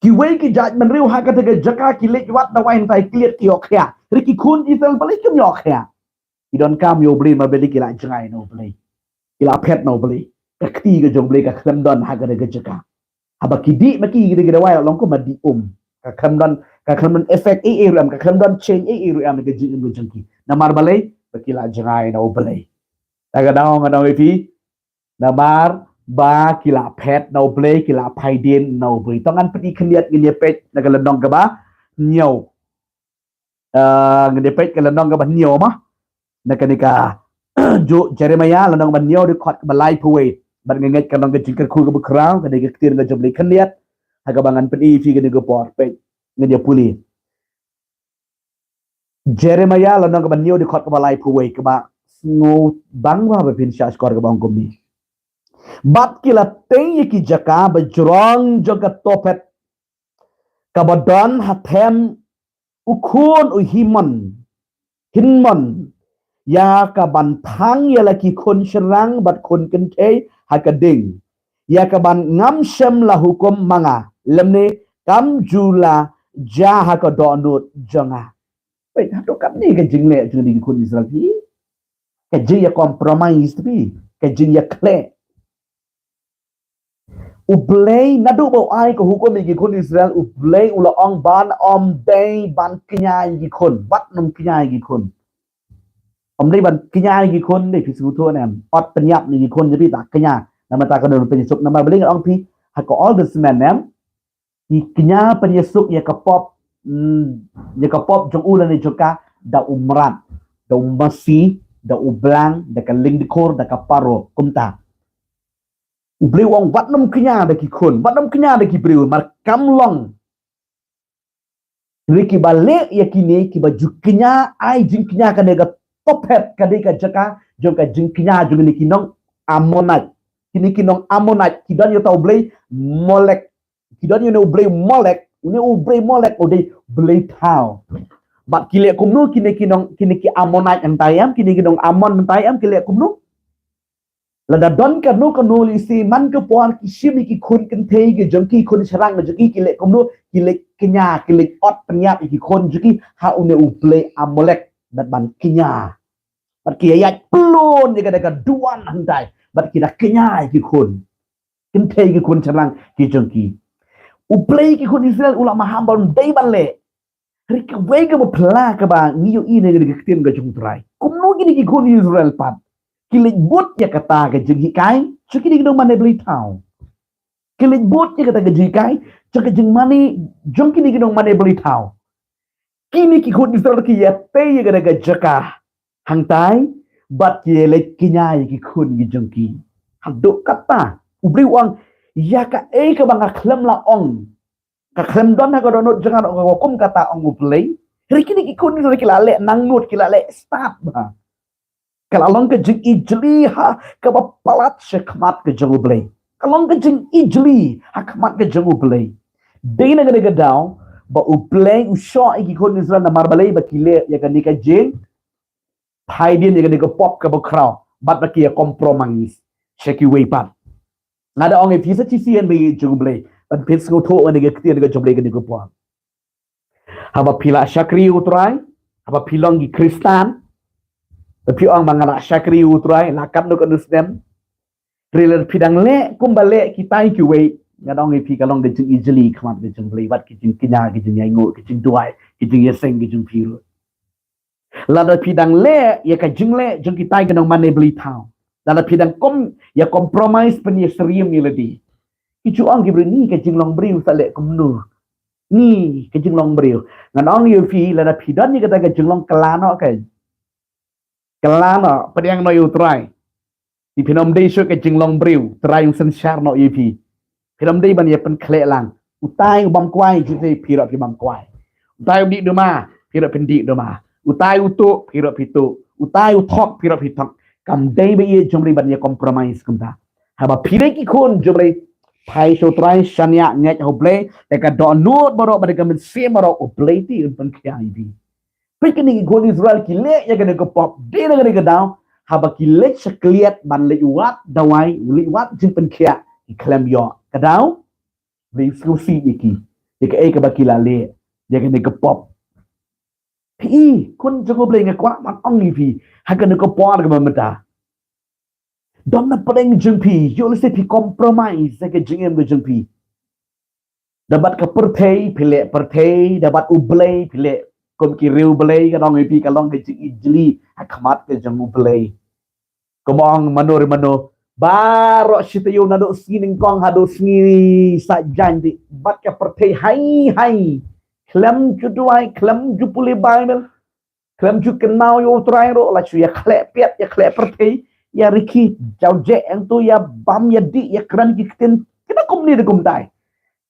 Kiwei ki jaitbynriew ha kata ka jaka ki leit wad dawai hangtai ha Gilead ki ïoh khiah. Hynrei ki khun Israel balei kim ïoh khiah? Ki donkam ïa U Blei, ma balei? Ki la jngai na U Blei. Ki la phet na U Blei. Ka kti ka jong U Blei ka khlem don ha kata ka jaka. Haba ki dih ma ki, ki dih, ki dawai long kumba dih um. Ka khlem don, ka khlem don effect ei ei ruh em, ka khlem don change ei ei ruh em ha ka jingim ka jong ki. Namar balei? Ba ki la jngai na U Blei. Te ka daw ngan ong ïa phi, namar ba ki la phet na U Blei, ki la phai dien na U Blei. To ngan pyni khyndiat, ngin ïa peit na ka lynnong kaba hynñiew. Ah, ngin ïa peit ka lynnong kaba hynñiew mo. Na kane ka, jong Jeremiah lynnong kaba hynñiew dkhot kaba laiphew wei. Bad nga ngeit kan long ka jingkyrkhu kaba khraw, ka dei ka ktien ka jong U Blei khyndiat. Ha kaba ngan pyni ïa phi kane ka por, peit. Ngin ïa pule. Jeremiah lynnong kaba hynñiew dkhot kaba laiphew wei, kaba sngewbang bha ba phin shah shkor, kaba ong kumne: Bad ki la tei ïa ki jaka ba jrong jong ka Tophet, kaba don ha them u khun u Himon, Hinmon, ïa kaban thang ïa la ki khun shynrang bad khun kynthei ha ka ding, ïa kaban ngam shym la hukum ma nga, lymne kam ju la jia ha ka dohnud jong nga. Wei, hato katne ka jingleh jong ki khun Israel phi? Ka jingïa compromise phi, ka jingïa khleh. U Blei naduh ba u ai ka hukum ïa ki khun Israel, U Blei u la ong ban ym dei ban kñia ïa ki khun, wat nym kñia ïa ki khun. Ym dei ban kñia ïa ki khun, dei phi sngewthuh ne em? Ot pynïap ïa ki khun, dei phi ta kñia. Namar ta ka don pynïasuk, namar Blei ngan ong phi, ha ka Old Testament ne em, Ki kñia pynïasuk ïa ka pop, mm, ïa ka pop jong u lane jong ka, da u mrad, da u masi, da u blang, da ka lyngdkhur, da ka paruk, kumta. U Blei u ong wat nym kñia da ki khun, wat nym kñia da ki briew, namar kam long. Hynrei kiba leh ïa kine, kiba ju kñia, ai jingkñia, kane ka tophet ka dei ka jaka jong ka jingkñia jong kine ki nong Amonait. Kine ki nong Amonait ki don ïa uta u blei Molek. Ki don ïa une u blei Molek, une u blei Molek u dei blei thaw. Bad ki leh kumno kine ki nong, kine ki Amonait hangtai em, kine ki nong Amon hangtai em, ki leh kumno? Lada don kano kano lehse man ka por ki shim ïa ki khun kynthei ki jong ki, khun shynrang ki jong ki, ki leh kumno? Ki leit kñia, ki leit ot pynïap ïa ki khun jong ki ha une u blei Amolek, bad ban kñia. Bad ki ïaid pyllun ïa kata ka duwan hangtai, bad ki da kñia ïa ki khun kynthei, ki khun shynrang ki jong ki. U Blei, ki khun Israel u la maham ba ym dei ban leh. Hynrei kawei kaba phylla kaba ngi ïohi na kane ka ktien ka jong U Trai. Kumno kine ki khun Israel pat ki leit bud ïa kata ka jinghikai jong kine ki nongmane blei thaw. Ki leit bud ïa kata ka jinghikai jong ka jingmane jong kine ki nongmane blei thaw. Kine ki khun Israel ki ïatei ïa kata ka jaka hangtai, bad ki leit kñia ïa ki khun ki jong ki. Haduh katta U Blei u ong, ïa kaei kaba nga khlem la ong, ka khlem don ha ka dohnud jong nga, ong ka kum kata, ong U Blei. Hynrei kine ki khun Israel ki la leh nangnud, ki la leh stad bha. Ka la long ka jingijli ha kaba palat sha khmat ka jong U Blei. Ka long ka jingijli ha khmat ka jong U Blei. Dei na kane ka daw ba U Blei u shoh ïa ki khun Israel namar balei? Ba ki leh ïa kane ka jing phaidien, ïa kane ka pop kaba khraw, bad ba ki ïa compromise sha kiwei pat. Nga da ong ïa phi sa shisien ba ïeit jong U Blei, ban pynsngewthuh ïa kane ka ktien ka jong U Blei kane ka por. Haba phi la shakri U Trai, haba phi long ki Khristan, ba phi ong ba nga la shakri U Trai la katno katno snem. Hynrei lada phi dang leh kumba leh kitai kiwei, nga da ong ïa phi, ka long ka jingijli khmat ka jong U Blei, bad ki jingkñia, ki jingïainguh, ki jingduwai, ki jingïaseng, ki jong phi ruh. Lada phi dang leh ïa ka jingleh jong kitai ki nongmane blei thaw, lada phi dang kom, ïa compromise, pynïasyriem ïa lade, ki ju ong ki briew, ni ka jinglong briew sa leh kumno? Ni ka jinglong briew. Ngan ong ïa phi, lada phi don ïa kata ka jinglong, kylla noh, ka kylla noh, pdiang noh ïa U Trai. Te phin ym dei shuh ka jinglong briew, Trai un synshar noh ïa phi. Phin ym dei ban ïa pynkhleh lang. Utai u bam kwai, jong phi ruh phi bam kwai. Utai u dih duma, phi ruh phin dih duma. Utai u tuh, phi ruh phi tuh. Utai u thok, phi ruh phi thok. Kam dei ba ïeit jong U Blei ban ïa compromise kumta. Haba phi dei ki khun jong U Blei, phai sha U Trai, shaniah ngeit ha U Blei da ka dohnud baroh bad da ka mynsiem baroh, U Blei te un pynkhia ïa phi. Peit kine ki khun Israel ki leh ïa kane ka pop, dei na kane ka daw haba ki leit sha kliat ban leit wad dawai, leit wad jingpynkhiah, ki khlem ïoh. Ka daw, Blei u sngewsih ïa ki, ïa kaei kaba ki la leh, ïa kane ka pop. Phi i, khun jong U Blei, nga kwah ban ong ïa phi ha kane ka por kaba mynta. Don na pdeng jong phi, ïoh lehse phi compromise ïa ka jingim ka jong phi. Da bad ka pyrthei phi leh pyrthei, da bad U Blei phi leh kum ki riewblei, ka dang ïa phi ka long ka jingijli ha khmat ka jong U Blei. Kumba ong mano re mano, baroh shi taïew naduh sngi nyngkong haduh sngi saitjaiñ, te bad ka pyrthei hai hai, khlem ju duwai, khlem ju pule Baibl, khlem ju kynmaw ïa U Trai ruh, la shu ïa khleh piat, ïa khleh pyrthei, ïa rkhie, jaw jeh hangto, ïa bam, ïa dih, ïa kren ki ktien, kine kumne de kumtai.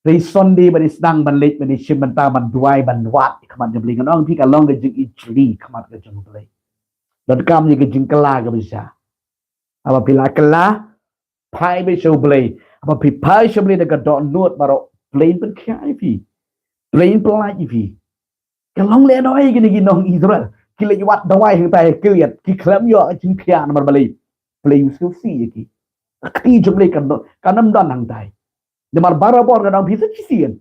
Hynrei Sunday ban ïa sdang ban leit, ban ïa shim bynta, ban duwai, ban wad ha khmat jong U Blei, ngan ong ïa phi ka long ka jingijli ha khmat ka jong U Blei. Donkam ïa ka jingkylla kaba shisha. Haba phi la kylla, phai beit sha U Blei. Haba phi phai sha U Blei da ka dohnud baroh, U Blei un pynkhiah ïa phi, U Blei un pyllait ïa phi. Ka long lehnohei kine ki nong Israel. Ki leit wad dawai hangtai ha kliat, ki khlem ïoh jingkhiah, namar balei? Blei u sngewsih ïa ki. Ka kti jong U Blei kan, kan ym don hangtai. Namar barabor nga dang phi sa shisien,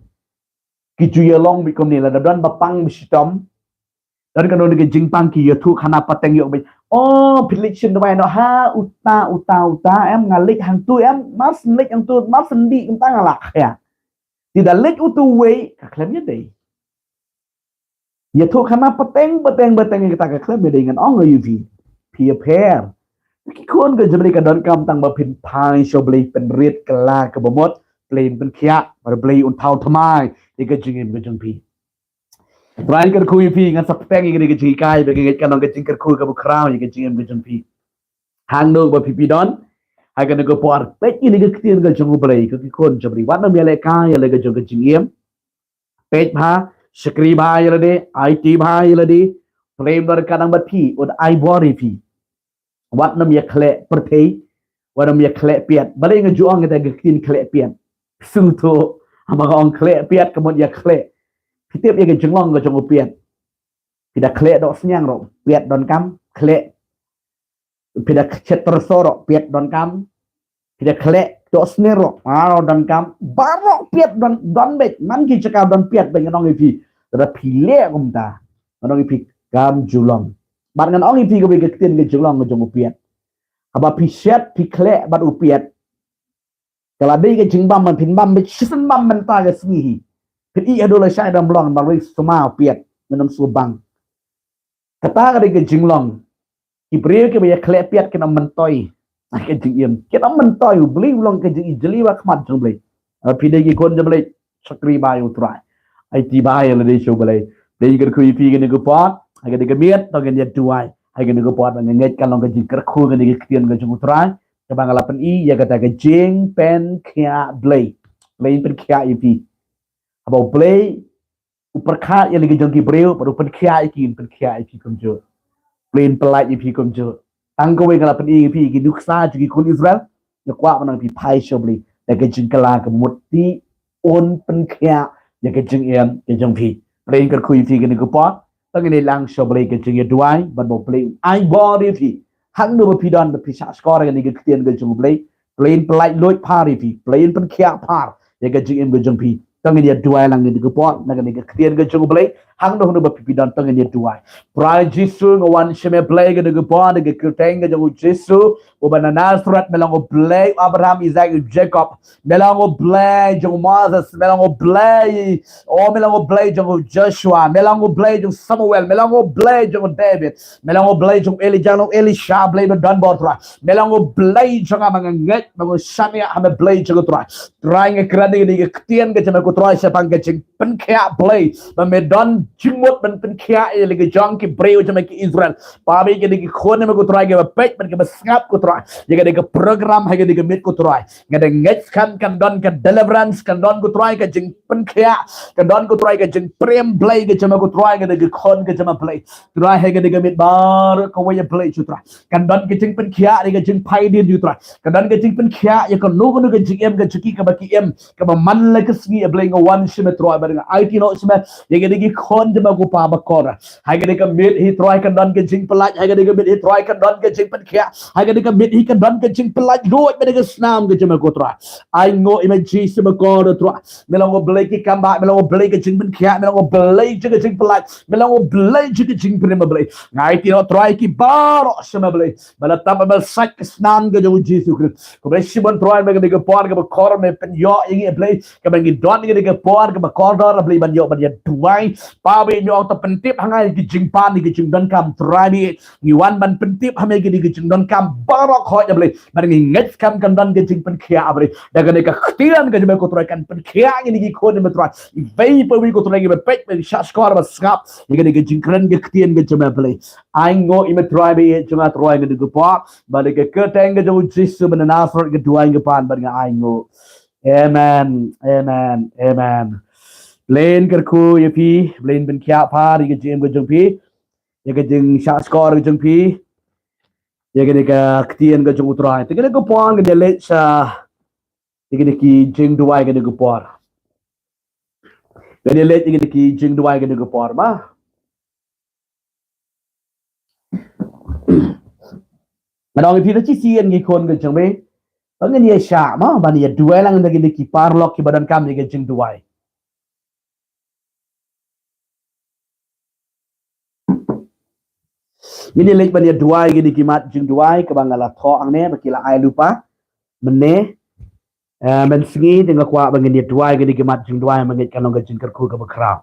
ki ju ïalong beit kumne, lada don ba pang ba shitom, don kano kano ka jingpang, ki ïathuh khana pateng ïoh beit. O, phi leit shim dawai noh ha uta uta uta em, nga leit hangto em, mar syn leit hangto, mar syn dih kumta nga la khia. Te da leit uta uwei, ka khlem ïadei. Ïathuh khana pateng pateng pateng, kata ka khlem ïadei. Ngan ong ïa phi, phi ïapher. Ki khun ka jong U Blei, ka donkam tang ba phin phai sha U Blei, pynrit kylla kaba mut, Blei un pynkhiah, bad Blei un thaw thymmai ïa ka jingim ka jong phi. Trai, ngan kyrkhu ïa phi, ngan sa pynbeit ïa kane ka jinghikai ba ngan ngeit kan long ka jingkyrkhu kaba khraw ïa ka jingim ka jong phi. Hangno ba phi phi don ha kane ka por, peit ïa kane ka ktien ka jong U Blei, ko ki khun jong U Blei. Wat nym ïalehkai ïa la ka jong ka jingim. Peit bha, shakri bha ïa lade, aiti bha ïa lade. Blei un don ryngkat bad phi, un ai bor ïa phi. Wat nym ïakhleh pyrthei, wat nym ïakhleh piat. Balei nga ju ong kata ka ktien khleh piat? Sngewthuh, haba nga ong khleh piat ka mut ïakhleh. Phi tip ïa ka jinglong ka jong u piat. Phi da khleh dohsniang ruh, piat donkam, khleh. Phi da khleh tyrso ruh, piat donkam. Phi da khleh dohsniang ruh, ah, donkam. Baroh piat don, don beit, man ki jaka don piat beit, ngan ong ïa phi. Lada phi leh kumta, ngan ong ïa phi, kam ju long. Bad ngan ong ïa phi kawei ka ktien ka jinglong ka jong u piat. Haba phi shet, phi khleh bad u piat, ka la dei ka jingbam ban phin bam beit shisien bam mynta ka sngi hi. Phin ïeh haduh lashai dang long, bad wei sumar piat, mynta shu bang. Kata ka dei ka jinglong. Ki briew kiba ïakhleh piat kin ym myntoi ha ka jingim. Kin ym myntoi, U Blei u long ka jingïeit jylliew ha khmat jong U Blei. Haba phi dei ki khun jong U Blei, shakri bha ïa u Trai. Aiti bha ïa lade sha U Blei. Blei, ngan kyrkhu ïa phi kane ka por, ha kane ka miet, to ngin ïa duwai. Ha kane ka por, ngan ngeit kan long ka jingkyrkhu kane ka ktien ka jong u Trai. Kaba nga la pyni ïa kata ka jingpynkhiah Blei. Blei un pynkhiah ïa phi. Haba U Blei u pyrkhat ïa la ki jong ki briew, bad u pynkhiah ïa ki, un pynkhiah ïa ki kumjuh. Blei un pyllait ïa phi kumjuh. Tang kawei nga la pyni ïa phi ki nuksa jong ki khun Israel. Nga kwah ban ong phi phai sha U Blei da ka jingkylla ka mut, un pynkhiah ïa ka jingim ka jong phi. Blei un kyrkhu ïa phi kane ka por. To ngin ïalang sha U Blei ka jingïaduwai, bad ba U Blei un ai bor ïa phi. Hangno ba phi don, ba phi shah shkor ïa kane ka ktien ka jong U Blei, Blei un pyllait luid pha ïa phi, Blei un pynkhiah pha ïa ka jingim ka jong phi. To ngin ïaduwai lang kane ka por, na kane ka ktien ka jong U Blei. Hangno hangno ba phi phi don, to ngin ïaduwai. Trai Jisu, nga wan sha me Blei kane ka por, da ka kyrteng ka jong u Jisu uba na Nasareth. Me long U Blei u Abraham, Isaak, Jakob. Me long U Blei jong u Moses, me long U Blei, oh, me long U Blei jong u Joshua, me long U Blei jong u Samuel, me long U Blei jong u David, me long U Blei jong u Elijah, long Elisha, Blei ba don bor Trai. Me long U Blei jong nga, ba nga ngeit, ba nga shaniah ha me Blei jong nga Trai. Trai, nga kren ïa kane ka ktien ka jong me ko Trai shaphang ka jingpynkhiah Blei, ba me don jingmut ban pynkhiah ïa la ki jong ki briew jong me ki Israel. Ba me ïa kine ki khun jong me ko Trai kiba peit bad kiba sngap ko Trai ïa kane ka program ha kane ka miet ko Trai. Nga da ngeit skhem kan don ka deliverance, kan don ko Trai ka jingpynkhiah, kan don ko Trai ka jingpyrem Blei ka jong me ko Trai, kane ki khun ka jong me Blei. Trai, ha kane ka miet baroh kawei ïa Blei jong u Trai, kan don ka jingpynkhiah ïa ka jingpait dien jong u Trai. Kan don ka jingpynkhiah ïa kano kano ka jingim ka jong ki kaba ki im, kaba man la ka sngi ïa Blei, nga wan sha me Trai bad nga aiti noh sha me ïa kine ki khun jong me ko Pa bakordor. Ha kane ka miet hi Trai kan don ka jingpyllait, ha kane ka miet hi Trai kan don ka jingpynkhiah, ha kane ka miet hi kan don ka jingpyllait luid bad ka snam ka jong me ko Trai. Ai nguh ïa me Jisu bakordor Trai. Me long U Blei ki kambah, me long U Blei ka jingpynkhiah, me long U Blei jong ka jingpyllait, me long U Blei jong ka jingpyrem Blei. Nga aiti noh Trai ki baroh sha me Blei, ba la tap ba la sait ka snam ka jong u Jisu Khrist. Ko Blei shibun Trai, me kane ka por kaba kor me pynïoh ïa ngi Blei, kaba ngi don ïa kane ka por kaba kordor Blei ban ïoh ban ïaduwai. Pa ba ngi ong to pyntip ha nga ïa ki jingpan ïa ki jingdonkam Trai, ngi wan ban pyntip ha me ïa kine ki jingdonkam baroh khoit Blei. Bad ngi ngeit skhem kan don ka jingpynkhiah Blei. Da kane ka ktien ka jong me ko Trai kan pynkhiah ïa kine ki khun jong me Trai. Iwei pa iwei ko Trai kiba peit, ba shah shkor, ba sngap ïa kane ka jingkren ka ktien ka jong me Blei. Ai nguh ïa me Trai, ba ïeit jong nga Trai, kane ka por, ba da ka kyrteng ka jong u Jisu ba na Nasareth nga duwai nga pan bad nga ai nguh. Amen. Amen. Amen. Blei un kyrkhu ïa phi, Blei un pynkhiah pha ïa ka jingim ka jong phi, ïa ka jingshah shkor ka jong phi, ïa kane ka ktien ka jong u Trai. Te kane ka por ngin ïa leit sha ïa kine ki jingduwai kane ka por. Ngin ïa leit ïa kine ki jingduwai kane ka por ma. Ngan ong ïa phi, lada shisien ki khun ka jong me, ba ngin ïa shah ma ban ïa duwai lang da kine ki paralok kiba donkam ïa ka jingduwai. Ngin ïa leit ban ïa duwai kine ki mat jingduwai kaba nga la thoh hangne ba ki la ai lypa mynne. Eh, mynsngi te nga kwah ba ngin ïa duwai kine ki mat jingduwai, ba ngeit kan long ka jingkyrkhu kaba khraw.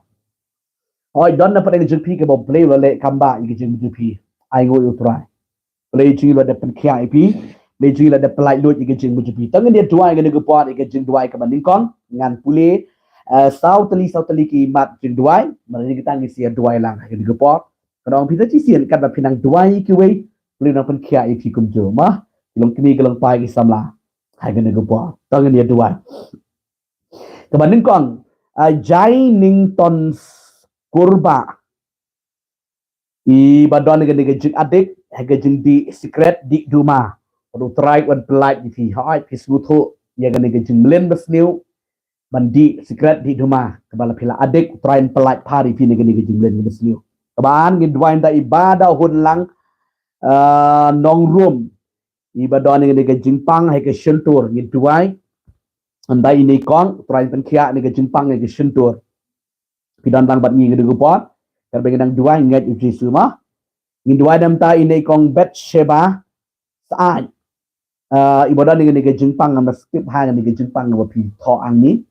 Hooid, don na pdeng jong phi kaba U Blei u la leh kam bah ïa ka jingim jong phi. Ai nguh ïa u Trai. Blei jong ngi u la dep pynkhiah ïa phi. Peit jingla da pynlait lut ïa ka jingmut jong phi. Tang ngin ïa duwai kane ka por ïa ka jingduwai kaba nyngkong, ngan pule, eh, saw tylli, saw tylli ki mat jingduwai, mynta ngi sa ïa duwai lang ha kane ka por. Ka ong phi ta shisien katba phi nang duwai ïa kiwei, U Blei un nang pynkhiah ïa phi kumjuh, mo. Ki long kmie ki long kpa ki samla ha kane ka por. Tang ngin ïa duwai. Kaba nyngkong, ah, Jainington Kurbah. I ba don kane ka jing addict ha ka jingdih sikret, dih duma. Bad U Trai un pynlait ïa phi, hooid phi sngewthuh ïa kane ka jingmlien basniew ban dih sikret, dih duma. Kaba la phi la addict, U Trai un pynlait pha ïa phi na kane ka jingmlien basniew. Kaba ar ngin duwai ïa i Badahunlang, ah, Nongrum. I ba don kane ka jingpang ha ka shyntur, ngin duwai. Ynda ine i kong, U Trai un pynkhiah ïa ka jingpang ha ka shyntur. Phi don lang bad ngi ha kane ka por. Katba ngi dang duwai, ngeit ïa U Jisu, mo. Ngin duwai namar ine i kong Bathsheba Said. Ah, i ba don kane ka jingpang, ngam da skip ha kane ka jingpang ba phi thoh hangne.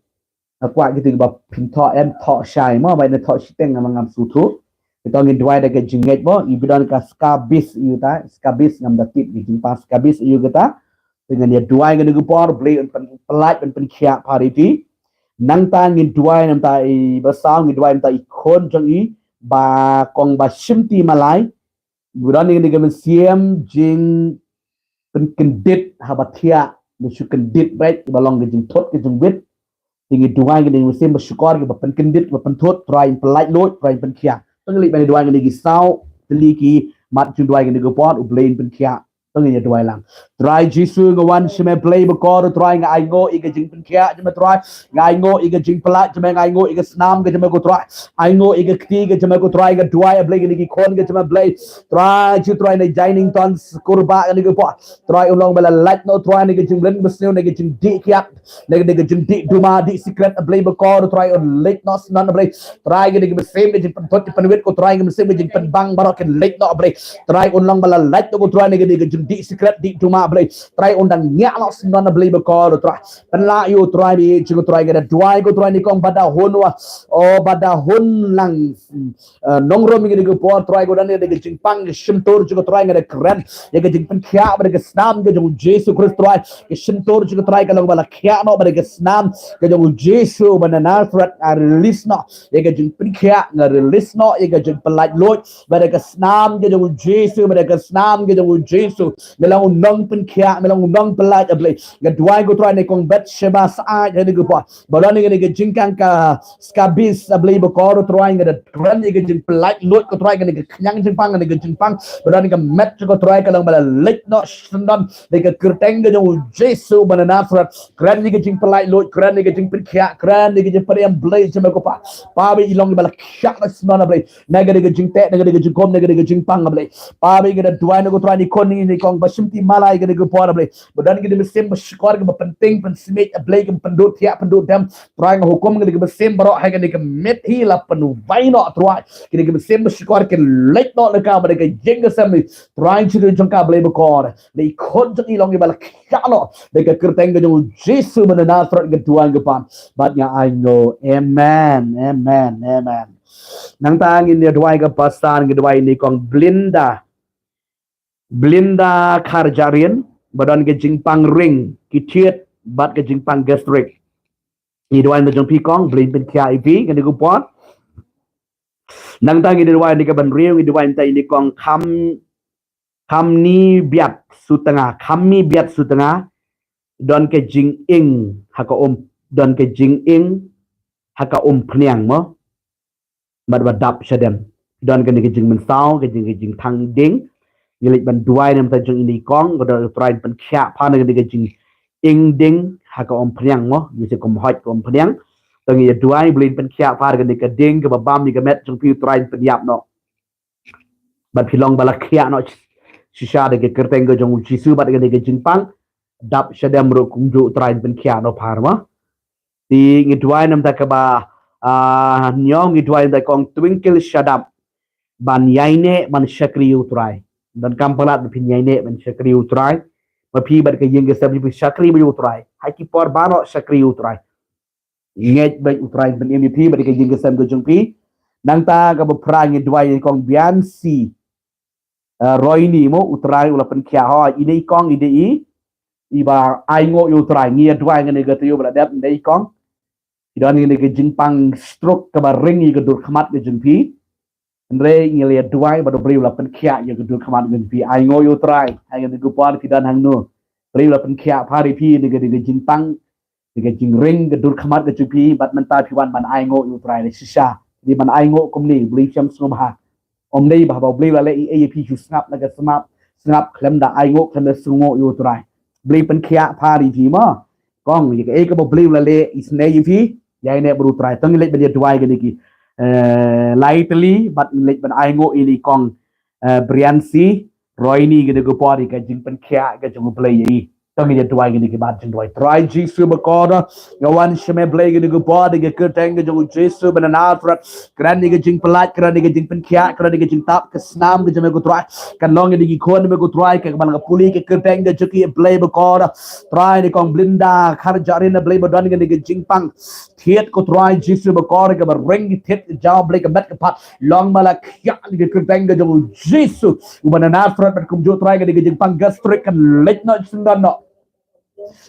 Nga kwah kito kiba phin thoh em, thoh shai, mo, ba ine thoh shiteng, ngam, ngam sngewthuh. Kito ngin duwai da ka jingngeit, mo, i ba don ka scabies ïa uta, scabies, ngam da tip ka jingpang scabies ïa kata. Te ngin ïa duwai ha kane ka por, Blei un pyn-, pynlait, un pynkhiah pha ïa phi. Nangta ngin duwai namar i ba saw, ngin duwai namar i khun jong i, ba kong Bashimti Malai. Ba don kane ka mynsiem jingpynkyndit haba thiah, ne shu kyndit beit, ba long ka jingthut ka jingwit. Te ngi duwai kane ka mynsiem ba shukor, kaba pynkyndit, kaba pynthut, Trai un pynlait lut, Trai un pynkhiah. Te ngi leit ban duwai kane ki saw tylli ki mat jingduwai kane ka por, U Blei un pynkhiah. Te ngi ïa duwai lang. Trai Jisu, nga wan sha me Blei bakor, Trai, nga ainguh ïa ka jingpynkhiah jong me, Trai. Nga ainguh ïa ka jingpynlait jong me, nga ainguh ïa ka snam ka jong me, ko Trai. Ainguh ïa ka kti ka jong me, ko Trai, nga duwai, A Blei, kine ki khun ka jong me, Blei. Trai Jisu, Trai, na Jainington Kurbah kane ka por, Trai, un long ba la lait noh, Trai, na ka jingmlien basniew, na ka jingdih kiad, na ka, na ka jingdih duma, dih sikret, A Blei bakor, Trai, un leit noh shnong, A Blei. Trai, kane ka mynsiem ka jingpynthut jingpynwit, ko Trai, ka mynsiem ka jingpynbang baroh kin leit noh, A Blei. Trai, un long ba la lait noh, ko Trai, na ka, na ka jingdih sikret, dih duma, A Blei. Trai, un dang ngiah noh shnong, A Blei bakor, Trai. Pynlah ïa u Trai, ba ïeit jong u Trai, nga da duwai, ko Trai, ine i kong Badahun wa, o Badahunlang, eh, Nongrum, ïa kane ka por, Trai, ko don ïa ka jingpang ka shyntur jong u Trai, nga da kren ïa ka jingpynkhiah bad ka snam ka jong u Jisu Khrist, Trai. Ka shyntur jong u Trai ka long ba la khiah noh bad ka snam ka jong u Jisu ba na Nasareth, nga release noh ïa ka jingpynkhiah, nga release noh ïa ka jingpynlait lut bad ka snam ka jong u Jisu, bad ka snam ka jong u Jisu. Me long u nongpynkhiah, me long u nongpynlait, A Blei. Nga duwai, ko Trai, ine i kong Bathsheba Said ha kane ka por, ba don ïa kane ka jingkang ka scabies, A Blei bakor, Trai, nga da kren ïa ka jingpynlait lut, ko Trai, kane ka khñiang jingpang, kane ka jingpang, ba don ïa ka met jong u, ko Trai, ka long ba la leit noh shnong, da ka kyrteng ka jong u Jisu ba na Nasareth. Kren ïa ka jingpynlait lut, kren ïa ka jingpynkhiah, kren ïa ka jingpynim, Blei jong me, ko Pa. Pa, ba i long ba la khiah noh shnong, A Blei. Na kane ka jingteh, na kane ka jingkhum, na kane ka jingpang, A Blei. Pa, ba nga da duwai, ko Trai, ine i khun, ine i kong Bashimti Malai, kane ka por, A Blei. Ba don kine ki mynsiem ba shukor, kiba pynting pynsmiej, A Blei, kiba pynduh thiah pynduh dem. Trai, nga hukum kine ki mynsiem baroh ha kane ka miet hi la pynwai noh, Trai. Kine ki mynsiem ba shukor kin leit noh na ka bad ka ïing ka sem, Trai, jong ka, A Blei bakor. Ine i khun jong i long i ba la khiah noh, da ka kyrteng ka jong u Jisu ba na Nasareth nga duwai, ko Pa, bad nga ainguh. Amen, amen, amen. Nangta ngin ïa duwai, ko Pastor, ngin duwai ïa ine i kong Blinda. Blinda Kharjahrin, ba don ka jingpang ring ki thied bad ka jingpang gastric. Ngi duwai na jong phi, kong, Blei un pynkhiah ïa phi ha kane ka por. Nangta ngi duwai ïa kane ka ban riew, ngi duwai ïa ine i kong Kham, Khamni Biat Sutnga, Khamni Biat Sutnga. Don ka jinging ha ka um, don ka jinging ha ka umphniang, mo. Bad ba dap shadem. Don kane ka jingmynsaw, ka jing, ka jingthang ding. Ngi leit ban duwai namar jong ine i kong, ko Trai, Trai un pynkhiah pha na kane ka jinging ding ha ka umphniang, mo. Ngi shu kum hoi ka umphniang. Te ngi ïa duwai, Blei un pynkhiah pha na kane ka ding, kaba bam ïa ka met jong phi, Trai un pynïap noh. Bad phi long ba la khiah noh shisha da ka kyrteng ka jong u Jisu, bad kane ka jingpang dap shadem ruh kumjuh, Trai un pynkhiah noh pha, mo. Te ngi duwai namar kaba, ah, hynñiew, ngi duwai namar i kong Twinkle Shadap. Ban ïaineh ban shakri ïa u Trai. Donkam palat ba phin ïaineh ban shakri ïa u Trai. Ba phi bad ka ïing ka sem phi shakri beit ïa u Trai. Ha ki por baroh shakri ïa u Trai. Ngeit ba u Trai un pynim ïa phi bad ka ïing ka sem ka jong phi. Nangta kaba phra, ngi duwai ïa i kong Biansi, eh, Roini, mo, u Trai u la pynkhiah. Hooid, ine i kong i dei i iba ainguh ïa u Trai. Ngi ïa duwai ïa kane ka taïew ba la dep, ynda i kong, phi don ïa kane ka jingpang stroke kaba ring ïa ka dur khmat ka jong phi. Hynrei ngi la ïa duwai ba U Blei u la pynkhiah ïa ka dur khmat ka jong phi. Ainguh ïa u Trai, ha kane ka por phi don hangno. U Blei u la pynkhiah bha ïa phi na kane ka jingpang, na ka jingring ka dur khmat ka jong phi, bad mynta phi wan ban ainguh ïa u Trai. Lei shisha, dei ban ainguh kumne, U Blei u shem sngewbha. Ym dei ba haba U Blei u la leh ei ei ïa phi shu sngap la ka sngap, sngap khlem da ainguh, khlem da sngewnguh ïa u Trai. U Blei pynkhiah bha ïa phi mo. Kong, ïa kaei kaba U Blei u la leh isynei ïa phi, ïaineh bad u Trai. To ngin leit ban ïa duwai ïa kine ki, eh, lai tylli, bad ngin leit ban ainguh ïa i kong, eh, Briancy Roini ïa kane ka por ïa ka jingpynkhiah ka jong U Blei ïa i. To ngin ïa duwai ïa kine ki bad jingduwai. Trai Jisu bakordor, nga wan sha me Blei ïa kane ka por, ïa ka kyrteng ka jong u Jisu ba na Nasareth. Kren ïa ka jingpyllait, kren ïa ka jingpynkhiah, kren ïa ka jingtap ka snam ka jong me ko Trai. Kan long ïa kine ki khun me ko Trai, kiba la pule ïa ka kyrteng ka jong ki Blei bakordor. Trai, ïa i kong Blinda Kharjahrin, Blei ba don ïa kane ka jingpang thied ko Trai Jisu bakordor, kaba ring thied ka jaw Blei, ka met ka phad. Long ba la khiah ïa ka kyrteng ka jong u Jisu uba na Nasareth, bad kumjuh Trai, kane ka jingpang gastric kan leit noh, syndon noh.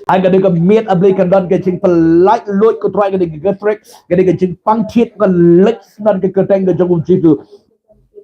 Ha kane ka miet, A Blei, kan don ka jingpyllait luid ko Trai, kane ka gastric, kane ka jingpang thied kan leit, syndon ïa ka kyrteng ka jong u Jisu.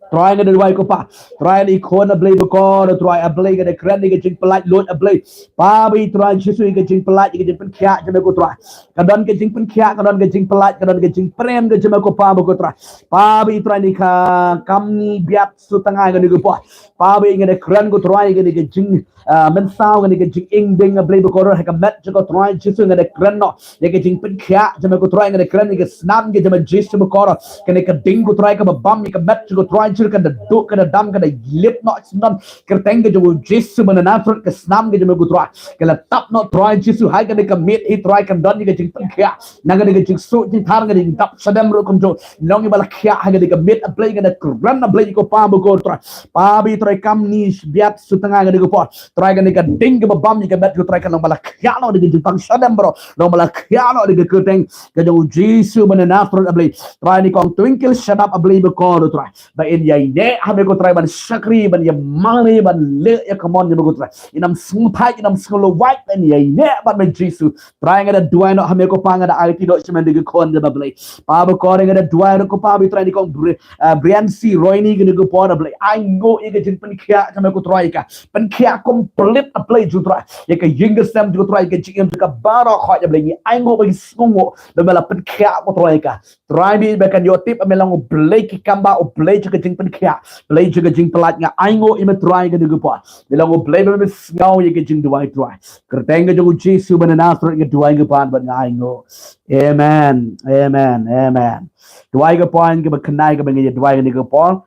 Trai, nga da duwai ko Pa. Trai, ïa i khun A Blei bakordor, Trai A Blei, nga da kren ïa ka jingpyllait luid A Blei. Pa baieit Trai Jisu, ïa ka jingpyllait, ïa ka jingpynkhiah jong me ko Trai. Ka don ka jingpynkhiah, ka don ka jingpyllait, ka don ka jingpyrem ka jong me ko Pa ba ko Trai. Pa baieit Trai, ïa i ka Kamni Biatsuhtnga ïa kane ka por. Pa baieit, nga da kren ko Trai, ïa kane ka jing, ah, mynsaw, kane ka jingim ding A Blei bakordor, ha ka met jong ko Trai Jisu, nga da kren noh ïa ka jingpynkhiah jong me ko Trai, nga da kren ïa ka snam ka jong me Jisu bakordor. Kane ka ding ko Trai kaba bam ïa ka met jong ko Trai Jisu, kan da duh, kan da dam, kan da lip noh, syndon ïa ka kyrteng ka jong u Jisu ba na Nasareth, ka snam ka jong me ko Trai. Kan da tap noh Trai Jisu, ha kane ka miet hi Trai, kan don ïa ka jingpynkhiah. Na kane ka jingsuh jingthar, kane ka jingtap shadem ruh kumjuh. Long ïa ba la khiah ha kane ka miet A Blei, kane ka kren A Blei ko Pa bakordor Trai. Pa baieit Trai, Kamni Biatsuhtnga ïa kane ka por. Trai, kane ka ding kaba bam ïa ka met ko Trai, kan long ba la khiah noh da ka jingpang shadem baroh. Long ba la khiah noh da ka kyrteng ka jong u Jisu ba na Nasareth A Blei. Trai, ïa i kong Twinkle Shadap A Blei bakordor Trai. Ba in ïaineh ha me ko Trai ban shakri, ban ïamane, ban leh ïa ka mon jong me ko Trai. In ym sngewthait, in ym sngewlawait, ban ïaineh bad me Jisu. Trai, nga da duwai noh ha me ko Pa, nga da aiti noh sha me kane ka khun jong me Blei. Pa bakordor, nga da duwai noh ko Pa baieit Trai, ïa i kong Bri-, ah, Briancy Roini ïa kane ka por A Blei. Ainguh ïa ka jingpynkhiah jong me ko Trai, ïa ka pynkhiah complete A Blei jong u Trai. Ïa ka ïing ka sem jong u Trai, ïa ka jingim jong ka baroh khoit A Blei, ngi ainguh ba ngi sngewnguh ba me la pynkhiah ko Trai ïa ka. Trai baieit, ba kan ïoh tip ba me long U Blei ki kam ba, U Blei jong ka jingpynkhiah, Blei jong ka jingpyllait. Nga ainguh ïa me Trai ïa kane ka por. Me long U Blei ba me sngew ïa ka jingduwai Trai. Kyrteng ka jong u Jisu ba na Nasareth nga duwai, nga pan bad nga ainguh. Amen. Amen. Amen. Duwai ka por kaba khyndai kaba ngi ïa duwai ïa kane ka por.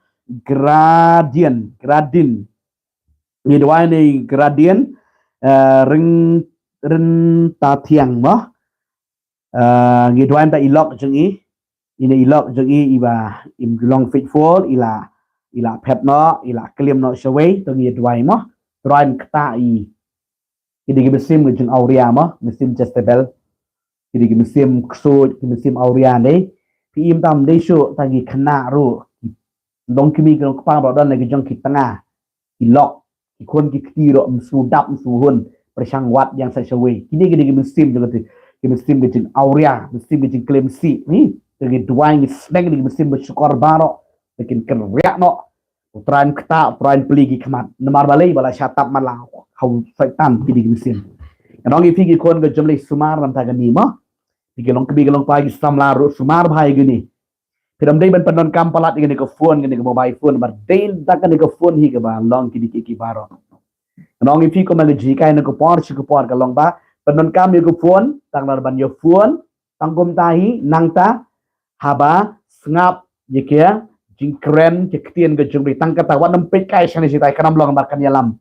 Gradin, Gradin. Ngi duwai ïa i Gradin, eh, Ring, Rin Ta Thiang mo. Eh, ngi duwai ïa i lok jong i, ine i lok jong i, iba im long faithful, i la, i la phet noh, i la klim noh shawei, to ngi duwai mo. Trai ktah i. Ki dei ki mynsiem ka jong awria mo, mynsiem Jezebel. Ki dei ki mynsiem ksuid, ki mynsiem awria ne. Phi im tam dei shuh, tang ki khynnah ruh. Long kmie ki long kpa ba don la ki jong ki tnga, ki lok, ki khun ki kti ruh, ym sngewdap, ym sngewhun, pyrshang wad ïeng sa shawei. Kine ki dei ki mynsiem jong ka, ki mynsiem ka jingawria, mynsiem ka jingklim sih. Ni, ngi duwai ngi sneng ïa ki mynsiem ba shukor baroh, ba kin kynriah noh. U Trai un ktah, U Trai un plie ki khmat. Namar balei? Ba la shah tap man la ha u Soitan ki dei ki mynsiem. Nga ong ïa phi ki khun ka jong U Blei, sumar na bynta kane mo. Phi ki long kmie ki long kpa, ki samla ruh, sumar bha ïa kine. Phi dang dei ban pyndonkam palat ïa kane ka phone, kane ka mobile phone, bad dei da kane ka phone hi kaba long kine kiei kiei baroh. Nga ong ïa phi kumba nga ju hikai na ka por sha ka por, ka long ba pyndonkam ïa ka phone tang namar ban ïa phone, tang kumta hi, nangta haba sngap ïa ki jingkren ki ktien ka jong U Blei, tang kata, wat nym peit kai shane shatai, kan ym long namar kan ïalam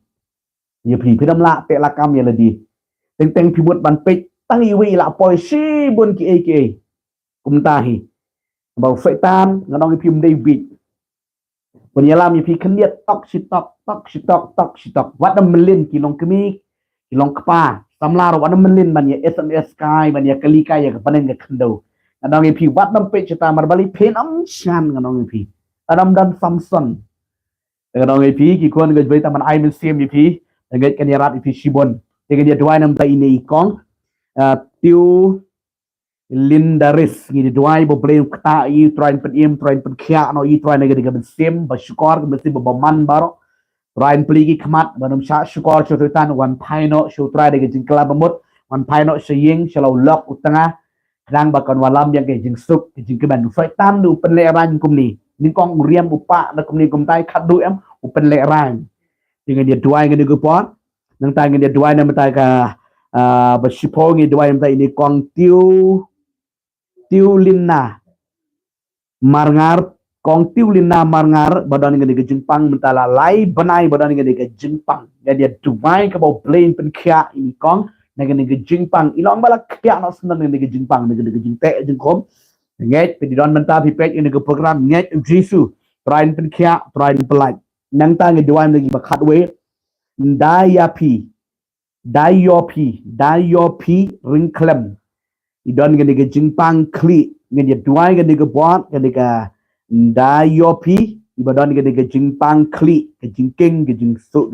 ïa phi. Phi dang lah teh lakam ïa lade. Teng teng phi mut ban peit tang iwei i la poi shibun kiei kiei. Kumta hi. Ba u Soitan, nga ong ïa phi, um dei beit. Bun ïalam ïa phi khyndiat, tok shi tok, tok shi tok, tok shi tok. Wat nym mlien ki long kmie, ki long kpa, samla ruh, wat nym mlien ban ïa S M S kai, ban ïa kylli kai ïa ka bneng ka khyndew. Nga ong ïa phi, wat nym peit shata, namar balei? Phin ym shan, nga ong ïa phi. Wat nym don Samson. Nga ong ïa phi ki khun ka jong U Blei, tang ban ai mynsiem ïa phi, nga ngeit kan ïarap ïa phi shibun. Te ngan ïa duwai namar ïa ine i kong, ah, Tiew Lindaris, ngi ïa duwai ba U Blei un kta ïa i, U Trai un pynim, U Trai un pynkhiah noh ïa i, Trai na ka mynsiem ba shukor, ka mynsiem ba bymman baroh. Trai un plie ki khmat, ba ym shah shukor sha u Soitan, wan phai noh sha U Trai da ka jingkylla bamut, wan phai noh sha ïing, sha la u lok u tnga, khnang ba kan wallam ïa ka jingsuk, ka jingkmen. U Soitan u pynlehraiñ kumne. Nyngkong u riam u pah na kumne kumtai, khadduh em u pynlehraiñ. Te ngan ïa duwai ngan ïa ka por. Nangta ngan ïa duwai namar ïa ka, ah, ba shiphew ngan ïa duwai namar ïa ine i kong Tiew, Tiew Linna Marngar, kong Tiew Linna Marngar, ba don ïa kane ka jingpang mynta la lai bnai ba don ïa kane ka jingpang. Ngan ïa duwai kaba U Blei un pynkhiah ïa ine i kong na kane ka jingpang. I long ba la khiah noh sngewbha na kane ka jingpang, na kane ka jingteh jingkhum. Ngeit phi don mynta phi peit ïa kane ka program, ngeit U Jisu, Trai un pynkhiah, Trai un pynlait. Nangta ngan ïa duwai namar ïa kiba khatwei, Ndaiaphi, Ndaiaphi, Ndaiaphi Ryngkhlem. I don kane ka jingpang khlieh, ngan ïa duwai kane ka por, kane ka Ndaiaphi, iba don kane ka jingpang khlieh, ka jingkieng, ka jingsuk.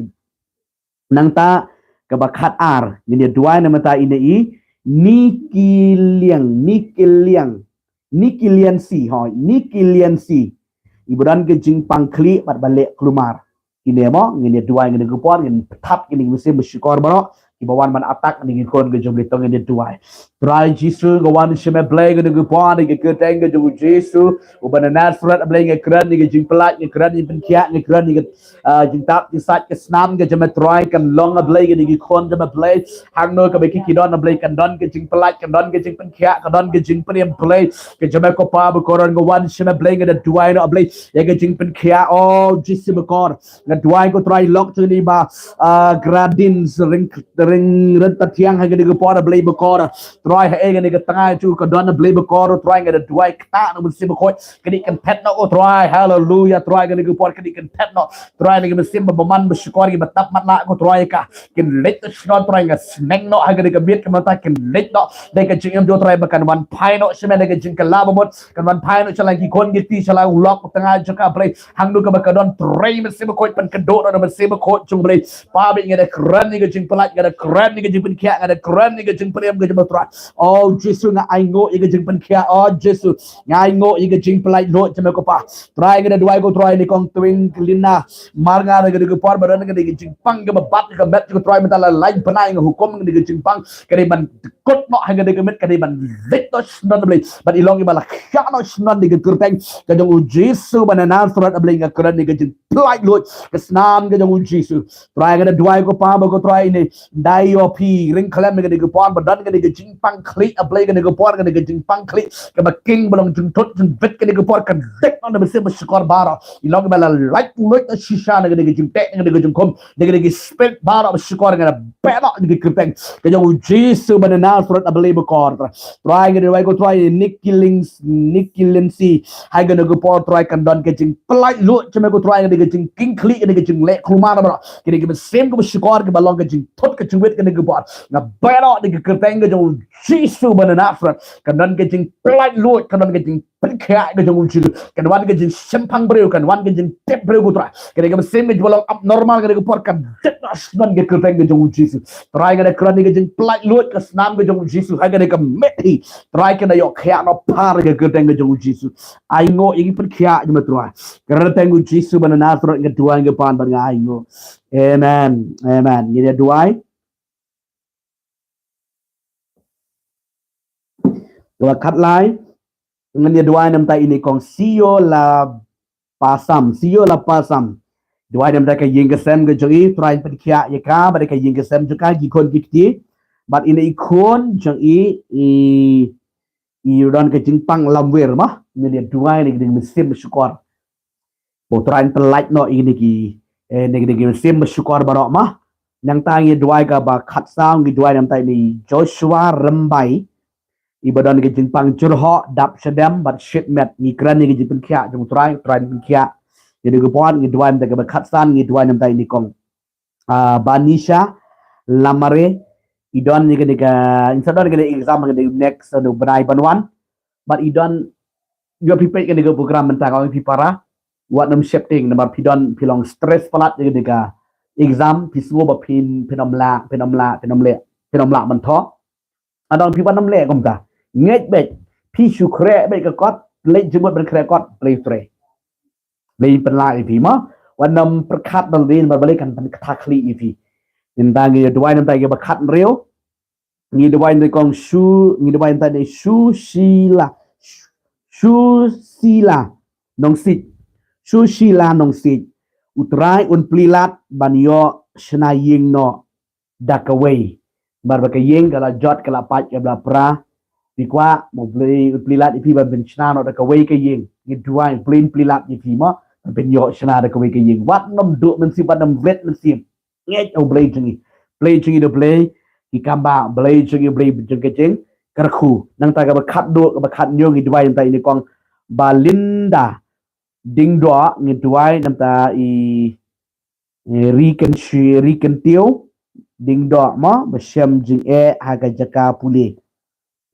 Nangta kaba khatar, ngan ïa duwai namar ïa ine i Nikiliang, Nikiliang, Nikiliansi, hooid, Nikiliansi. Iba don ka jingpang khlieh bad ba leh kulmar. Ine mo, ngan ïa duwai ngan ïa ka por, ngan thap ïa kine ki mynsiem ba shukor baroh kiba wan ban attack ïa kine ki khun ka jong U Blei, to ngan ïa duwai. Trai Jisu, nga wan sha me Blei, kane ka por, ha ka kyrteng ka jong U Jisu uba na Nasareth, A Blei, nga kren ïa ka jingpynlait, nga kren ïa ka jingpynkhiah, nga kren ïa ka, ah, jingtap jingsait, ka snam ka jong me Trai, kan long, A Blei, kine ki khun jong me Blei, hangno kaba ki, ki don, A Blei, kan don ka jingpynlait, kan don ka jingpynkhiah, kan don ka jingpynim, Blei. Ka jong me ko Pa bakordor, nga wan sha me Blei, nga da duwai noh, A Blei, ïa ka jingpynkhiah, oh Jisu bakordor. Nga duwai ko Trai, lok jong ine i Bah, ah, Gradin, Ring, Ring, Ryntathiang, ha kane ka por, A Blei bakordor. Trai, ha kane ka tnga jong u ka don, A Blei bakordor, Trai, nga da duwai, kata na u Mynsiem Bakhuid, ka dei kynthet noh ko Trai, haleluya, Trai, ha kane ka por, ka dei kynthet noh, Trai, na ki mynsiem ba bymman ba shukor, kiba tap matlah ko Trai, ka kin leit noh shnong Trai, nga sneng noh ha kane ka miet ka mynta, kin leit noh da ka jingim jong u Trai, ba kan wan phai noh sha me da ka jingkylla bamut, kan wan phai noh sha la ki khun ki kti, sha la u lok u tnga jong ka Blei, hangno kaba ka don Trai, Mynsiem Bakhuid, pynkynduh noh da Mynsiem Bakhuid jong u Blei. Pa Blei, nga da kren ïa ka jingpynlait, nga da kren ïa ka jingpynkhiah, nga da kren ïa ka jingpynim ka jong me Trai. Oh Jisu, nga ainguh ïa ka jingpynkhiah, oh Jisu, nga ainguh ïa ka jingpynlait luid jong me ko Pa. Trai, nga da duwai ko Trai, ine i kong Tiew Linna Marngar, ha kane ka por ba don kane ka jingpang kaba bat ka met ko Trai, mynta la lai bnai nga hukum kane ka jingpang ka dei ban kut noh ha kane ka miet, ka dei ban leit noh shnong, A Blei, bad i long iba la khiah noh shnong, ha ka kyrteng ka jong U Jisu uba na Nasareth, A Blei, nga kren ïa ka jingpynlait luid, ka snam ka jong U Jisu. Trai, nga da duwai ko Pa ba ko Trai, ine i Ndaiaphi Ryngkhlem, ha kane ka por ba don kane ka jingpang khlieh, A Blei, ha kane ka por, kane ka jingpang khlieh kaba kieng, ba long jingthut jingwit, ha kane ka por kan leit noh da Mynsiem Bashukor baroh. I long iba la lait luid noh shisha na kane ka jingteh, na kane ka jingkhum, na kane ka spirit baroh bashukor, nga da beh noh ha ka kyrteng ka jong U Jisu uba na Nasareth, A Blei bakordor. Trai, nga da duwai ko Trai, Nikiliang, Nikiliansi, ha kane ka por Trai, kan don ka jingpynlait luid jong me ko Trai, kane ka jingkieng khlieh, kane ka jingleh kulmar baroh, kane ka mynsiem kaba shukor kaba long ka jingthut ka jingwit, kane ka por nga beh noh ha ka kyrteng ka jong U Jisu uba na Nasareth. Kan don ka jingpynlait luid, kan don ka jingpynkhiah ka jong U Jisu, kan wan ka jingshemphang briew, kan wan ka jingtip briew ko Trai. Kane ka mynsiem kaba long abnormal kane ka por kan dep noh shnong ha ka kyrteng ka jong U Jisu. Trai, nga da kren ïa ka jingpynlait luid, ka snam ka jong U Jisu ha kane ka miet hi. Trai, kan da ïoh khiah noh phar ha ka kyrteng ka jong U Jisu. Ainguh ïa ka jingpynkhiah jong me Trai. Kyrteng U Jisu uba na Nasareth nga duwai, nga pan bad nga ainguh. Amen. Amen. Ngi da duwai. Kaba khatlai, ngan ïa duwai namar ïa ine i kong Sio La Pasam, Sio La Pasam. Duwai namar ka ïing ka sem ka jong i, Trai pynkhiah ïa ka bad ka ïing ka sem jong ka, ki khun ki kti. Bad ine i khun jong i, i, i don ka jingpang lamwir mo. Ngan ïa duwai na ka mynsiem bashukor. Ba U Trai un pynlait noh ïa kine ki, eh, na kine ki mynsiem bashukor baroh mo. Nangta ngi duwai kaba khatsaw, ngi duwai namar ïa ine i Joshua Rymbai, iba don ka jingpang jyrhoh, dap shadem bad shit met. Ngi kren ïa ka jingpynkhiah jong U Trai, U Trai un pynkhiah. Ïa kane ka por ngi duwai namar kaba khatsan, ngi duwai namar ïa ine i kong, ah, Banisha Lamare, i don ïa kane ka, in sa don ïa kane ka exam ha kane ka next, uh, bnai ban wan. Bad i don, ïoh phi peit ïa kane ka program mynta, nga ong ïa phi para, wat nym sheptieng, namar phi don, phi long stress palat ïa kane ka, exam, phi sngew ba phin, phin ym lah, phin ym lah, phin ym leh, phin ym lah mynthoh. Adang phi ban ym leh kumta. Ngeit beit, phi shu khreh beit ka kot, leit jingmut ban khreh kot, Blei u trei. Blei pynlah ïa phi mo. Wat nym pyrkhat da lade namar ba Blei kan pynkthah khlieh ïa phi. Ngi da ngi duwai namar ki ba khat hynriew. Ngi duwai namar kong Shu, ngi duwai namar ni Shu Shila. Shu Shila Nongsiej. Shu Shila Nongsiej. U Trai un plie lad ban ïoh shna ïing noh da kawei. Namar ba ka ïing ka la jot, ka la pait, ka la pra. Phi kwah mo Blei u plie lad ïa phi ban pynshna noh da kawei ka ïing. Ngi duwai Blei un plie lad ïa phi mo ban pynïoh shna da kawei ka ïing. Wat nym duh mynsiem, wat nym wet mynsiem. Ngeit ha u Blei jong ngi. Blei jong ngi da Blei ki kam ba, Blei jong ngi Blei jong ka jingkyrkhu. Nangta ka ba khatduh, ka ba khathynñiew ngi duwai namar ïa i kong Balinda Diengdoh, ngi duwai namar ïa i Ri Kynshi, Ri Kyntiew Diengdoh mo, ba shem jingeh ha ka jaka pule.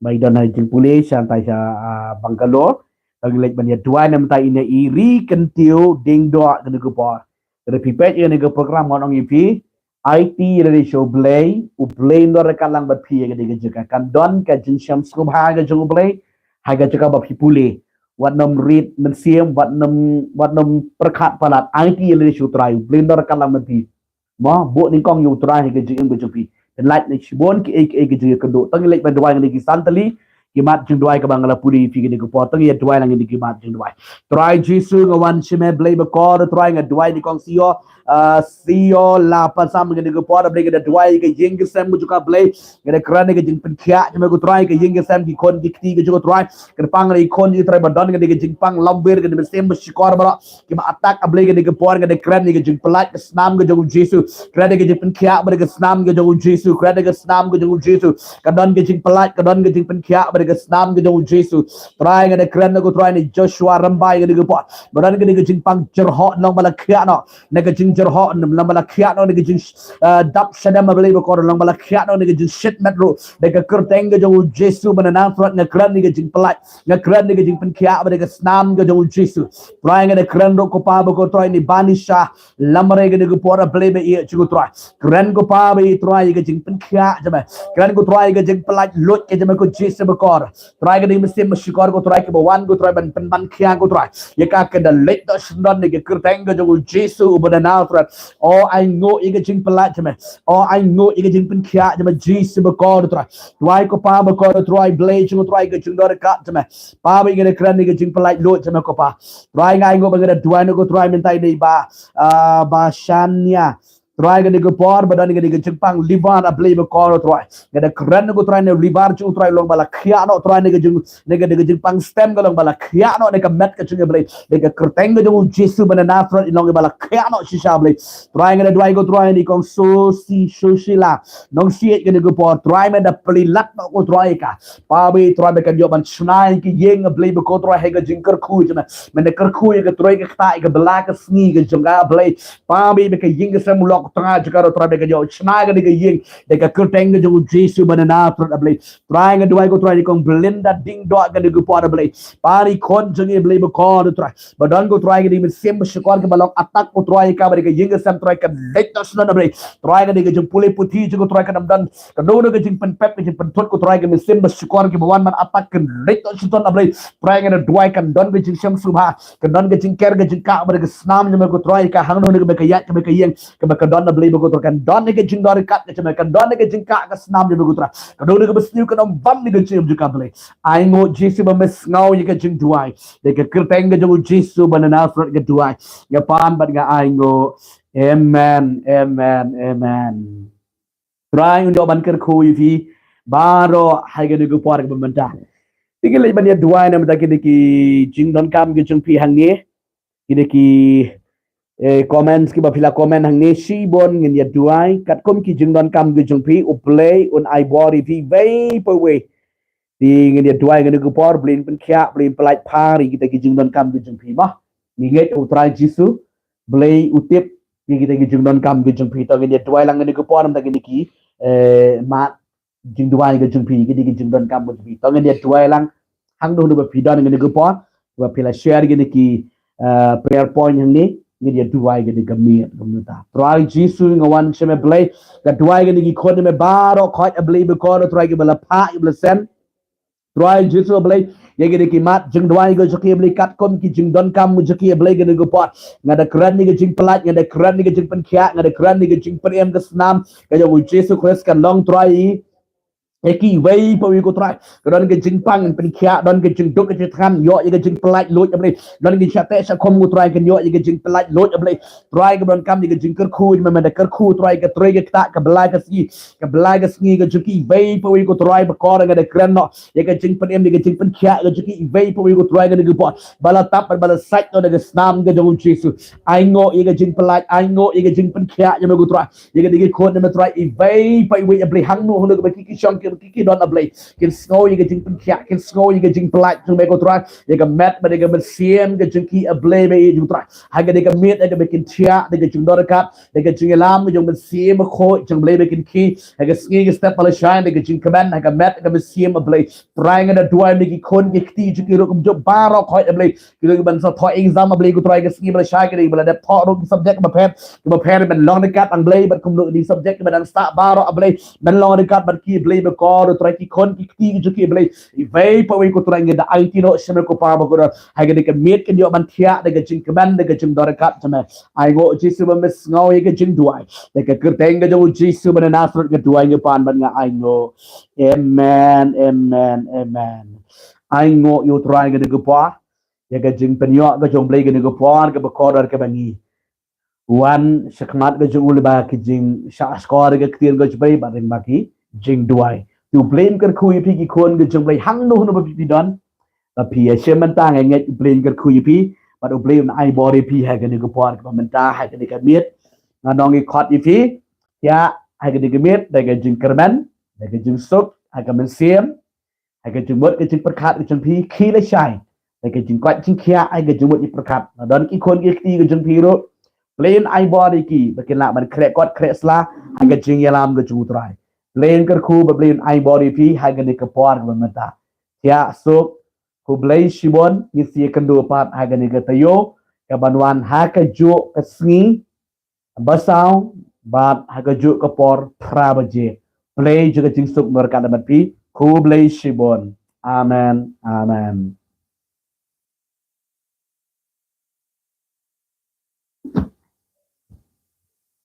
Ba i don ha jingpule sha tai sha, ah, Bangalore. Tang leit ban ïa duwai namar ïa i Ri Kyntiew Diengdoh kane ka por. Ka da phi peit ïa kane ka program ngan ong ïa phi. Aiti ïa lade sha u Blei, u Blei un don ryngkat lang bad phi ïa kane ka jaka. Kan don ka jingshem sngewbha ka jong u Blei ha ka jaka ba phi pule. Wat nym rit mynsiem, wat nym, wat nym pyrkhat palat. Aiti ïa lade sha u Trai, u Blei un don ryngkat lang bad phi. Mo, buh nyngkong ïa u Trai ha ka jingim ka jong phi. Pynlait na shibun kiei kiei ki jingïakynduh. Tang leit ban duwai ngi ki san tylli ki mat jingduwai kaba nga la pule ïa phi kane ka por. Tang ïa duwai lang ngi ki mat jingduwai. Trai Jisu, nga wan sha me Blei bakor, Trai, nga duwai ïa i kong Sio, ah, Sio Lapasam kane ka por, Blei, nga da duwai ïa ka ïing ka sem ka jong ka, Blei. Nga da kren ïa ka jingpynkhiah jong me ko Trai, ka ïing ka sem, ki khun ki kti ka jong ko Trai. Kyrpang ïa i khun i Trai ba don kane ka jingpang lamwir, kane ka mynsiem ba shukor baroh kiba attack, a Blei, kane ka por nga da kren ïa ka jingpyllait ka snam ka jong u Jisu. Kren ïa ka jingpynkhiah bad ka snam ka jong u Jisu. Kren ïa ka snam ka jong u Jisu. Ka don ka jingpyllait, ka don ka jingpynkhiah bad ka snam ka jong u Jisu. Trai, nga da kren ko Trai, na i Joshua Rymbai kane ka por ba don kane ka jingpang jyrhoh, long ba la khiah noh na ka jingjyrhoh, long ba la khiah noh na ka jing, eh, dap shadem, a Blei bakor, long ba la khiah noh na ka jingshit met ruh da ka kyrteng ka jong u Jisu ba na Nasareth. Nga kren ïa ka jingpyllait, nga kren ïa ka jingpynkhiah bad ka snam ka jong u Jisu. Trai, nga da kren ruh ko Pa bakor Trai na i Banisha Lamare kane ka por, a Blei ba ïeit jong u Trai. Kren ko Pa ba ïeit Trai ïa ka jingpynkhiah jong me. Kren ko Trai ïa ka jingpyllait luid ka jong me ko Jisu bakor. Trai, kane ka mynsiem ba shukor ko Trai kaba wan ko Trai ban pynban khiah ko Trai ïa ka, ka da leit noh sha don na ka kyrteng ka jong u Jisu uba na Nasareth. O, ai nguh ïa ka jingpyllait jong me. O, ai nguh ïa ka jingpynkhiah jong me Jisu bakor Trai. Duwai ko Pa bakor Trai, Blei jong u Trai, ka jingdon ryngkat jong me. Pa ba ïeit, nga da kren ïa ka jingpyllait luid jong me ko Pa. Trai, nga ai nguh ba nga da duwai noh ko Trai mynta ïa i Bah, ah, Bah Shania. Trai, kane ka por ba don kane ka jingpang liver, a Blei bakor Trai. Nga da kren ko Trai na liver jong u Trai, long ba la khiah noh Trai, na ka jing, na ka, na ka jingpang stem ka long ba la khiah noh na ka met ka jong u Blei. Na ka kyrteng ka jong u Jisu ba na Nasareth, i long ba la khiah noh shisha Blei. Trai, nga da duwai ko Trai na i kong Susi, Sushila Nongsiej kane ka por, Trai, me da plie lad noh ko Trai ïa ka. Pa ba ïeit Trai, ba kan ïoh ban shna ïa ka ïing, a Blei bakor Trai, ha ka jingkyrkhu jong me. Me da kyrkhu ïa ka trei ka ktah, ïa ka bylla ka sngi ka jong ka, a Blei. Pa ba ïeit, ba ka ïing ka sem u lok tnga jong ka ruh Trai, ba ka ïoh shna kane ka ïing da ka kyrteng ka jong u Jisu ba na Nasareth, a Blei. Trai, nga duwai ko Trai na i kong Belinda Diengdoh kane ka por, a Blei. Pa, na i khun jong i, a Blei bakor Trai, ba don ko Trai kane ka mynsiem ba shukor kaba long attack ko Trai ïa ka, ba da ka ïing ka sem Trai kan leit noh sha don, a Blei. Trai, kane ka jingpule puthi jong ko Trai kan ym don kano kano ka jingpynpep, ka jingpynthut ko Trai, ka mynsiem ba shukor kaba wan ban attack kan leit noh sha don, a Blei. Trai, nga da duwai kan don ka jingshem sngewbha, kan don ka jingker ka jingkah bad ka snam jong me ko Trai ïa ka, hangno hangno kaba ka ïaid, kaba ka ïeng, kaba ka don, a Blei bakor Trai, kan don ïa ka jingdon ryngkat ka jong me, kan don ïa ka jingkah ka snam jong me ko Trai. Kano kano kaba sniew kan ym wan na ka jingim jong ka, Blei. Ai nguh Jisu ba me sngew ïa ka jingduwai da ka kyrteng ka jong u Jisu ba na Nasareth nga duwai, nga pan bad nga ai nguh. Amen, amen, amen. Trai un ïoh ban kyrkhu ïa phi baroh ha kane ka por kaba mynta. Te ngi leit ban ïa duwai na mynta kine ki jingdonkam ki jong phi hangne. Kine ki, eh, comments kiba phi la comment hangne, shibun ngin ïa duwai katkum ki jingdonkam ki jong phi, U Blei un ai bor ïa phi wei pa wei. Te ngin ïa duwai kane ka por, Blei un pynkhiah, Blei un pyllait pha ïa kita ki jingdonkam ki jong phi mo. Ngi ngeit U Trai Jisu Blei u tip ïa kita ki jingdonkam ki jong phi. To ngin ïa duwai lang kane ka por, namar kine ki, eh, mat jingduwai ka jong phi, kine ki jingdonkam ka jong phi. To ngin ïa duwai lang hangno hangno ba phi don kane ka por, ba phi la share kine ki, eh, prayer point hangne. Ngin ïa duwai kane ka miet ka mynta. Trai Jisu, nga wan sha me Blei, nga duwai kine ki khun jong me baroh, khot A Blei, ba kor Trai kiba la phah, kiba la send. Trai Jisu A Blei, ïa kine ki mat jingduwai ka jong ki A Blei, katkum ki jingdonkam ka jong ki A Blei kane ka por. Nga da kren ïa ka jingpyllait, nga da kren ïa ka jingpynkhiah, nga da kren ïa ka jingpynim ka snam ka jong u Jisu Khrist kan long Trai ïa kiwei pa kiwei ko Trai. Ka don ka jingpang pynkhiah, don ka jingduk ka jingthngan, ïoh ïa ka jingpyllait luid A Blei. Don ka jingshah teh shah khum ko Trai, kan ïoh ïa ka jingpyllait luid A Blei. Trai kaba donkam ïa ka jingkyrkhu, ma me da kyrkhu Trai, ka trei ka ktah, ka bla ka sngi, ka bla ka sngi ka jong kiwei pa kiwei ko Trai, ba kor nga da kren noh ïa ka jingpynim, ïa ka jingpynkhiah ka jong kiwei pa kiwei ko Trai, kane ka por ba la tap bad ba la sait noh da ka snam ka jong u Jisu. Ainguh ïa ka jingpyllait, ainguh ïa ka jingpynkhiah ïa me ko Trai. Ïa kine ki khun jong me Trai, iwei pa iwei A Blei, hangno hangno kaba ki ki shong, ki ki don A Blei, kin sngew ïa ka jingpynkhiah, kin sngew ïa ka jingpyllait jong me ko Trai. Ïa ka met bad ïa ka mynsiem ka jong ki A Blei, me ïeit jong u Trai. Ha kane ka miet, ha kaba kin thiah da ka jingdonkam, da ka jingïalam ka jong u Mynsiem Bakhuid jong U Blei, ba kin khie ha ka sngi ka step ba la shai da ka jingkmen ha ka met ha ka mynsiem, A Blei. Trai, nga da duwai ïa kine ki khun ki kti jong ki ruh kumjuh baroh, khot A Blei, ki ruh kiban sa thoh exam, A Blei, ko Trai, ka sngi ba la shai, ki ruh kiba la dep thoh ruh ki subject kiba pher kiba pher, ban long ryngkat, A Blei, bad kumno ki subject kiba dang stad baroh, A Blei, ban long ryngkat bad ki, A Blei, ba kor Trai ki khun ki kti ki jong ki, A Blei. Iwei pa iwei ko Trai, nga da aiti noh sha me ko Pa bakordor, ha kane ka miet kin ïoh ban thiah da ka jingkmen, da ka jingdonkam jong me. Ainguh Jisu ba me sngew ïa ka jingduwai. Da ka kyrteng ka jong u Jisu ba na Nasareth nga duwai, nga pan bad nga ainguh. Amen, amen, amen. Ainguh ïa u Trai kane ka por, ïa ka jingpynïoh ka jong U Blei kane ka por kaba kordor kaba ngi wan shakhmat ka jong u lyngba ki jingshahshkor ïa ka ktien ka jong U Blei bad lyngba ki jingduwai. Te U Blei un kyrkhu ïa phi ki khun ka jong U Blei, hangno hangno ba phi don, ba phi ïa shim bynta, nga ngeit U Blei un kyrkhu ïa phi bad U Blei un ai bor ïa phi ha kane ka por kaba mynta, ha kane ka miet. Nga ong, ngi khot ïa phi, ïa, ha kane ka miet da ka jingkyrmen, da ka jingsuk ha ka mynsiem, ha ka jingmut ka jingpyrkhat ka jong phi, khie lashai da ka jingkoit jingkhiah ha ka jingmut jingpyrkhat. Lada don ki khun ki kti ka jong phi ruh, Blei un ai bor ïa ki ba kin lah ban khreh kot khreh sla ha ka jingïalam ka jong u Trai. Blei un kyrkhu bad Blei un ai bor ïa phi ha kane ka por kaba mynta. Thiah suk, khublei shibun, ngin sa ïakynduh pat ha kane ka taïew kaban wan ha kajuh ka sngi ba saw bad ha kajuh ka por phra baje. Blei jong ka jingsuk un ryngkat bad phi. Khublei shibun. Amen. Amen.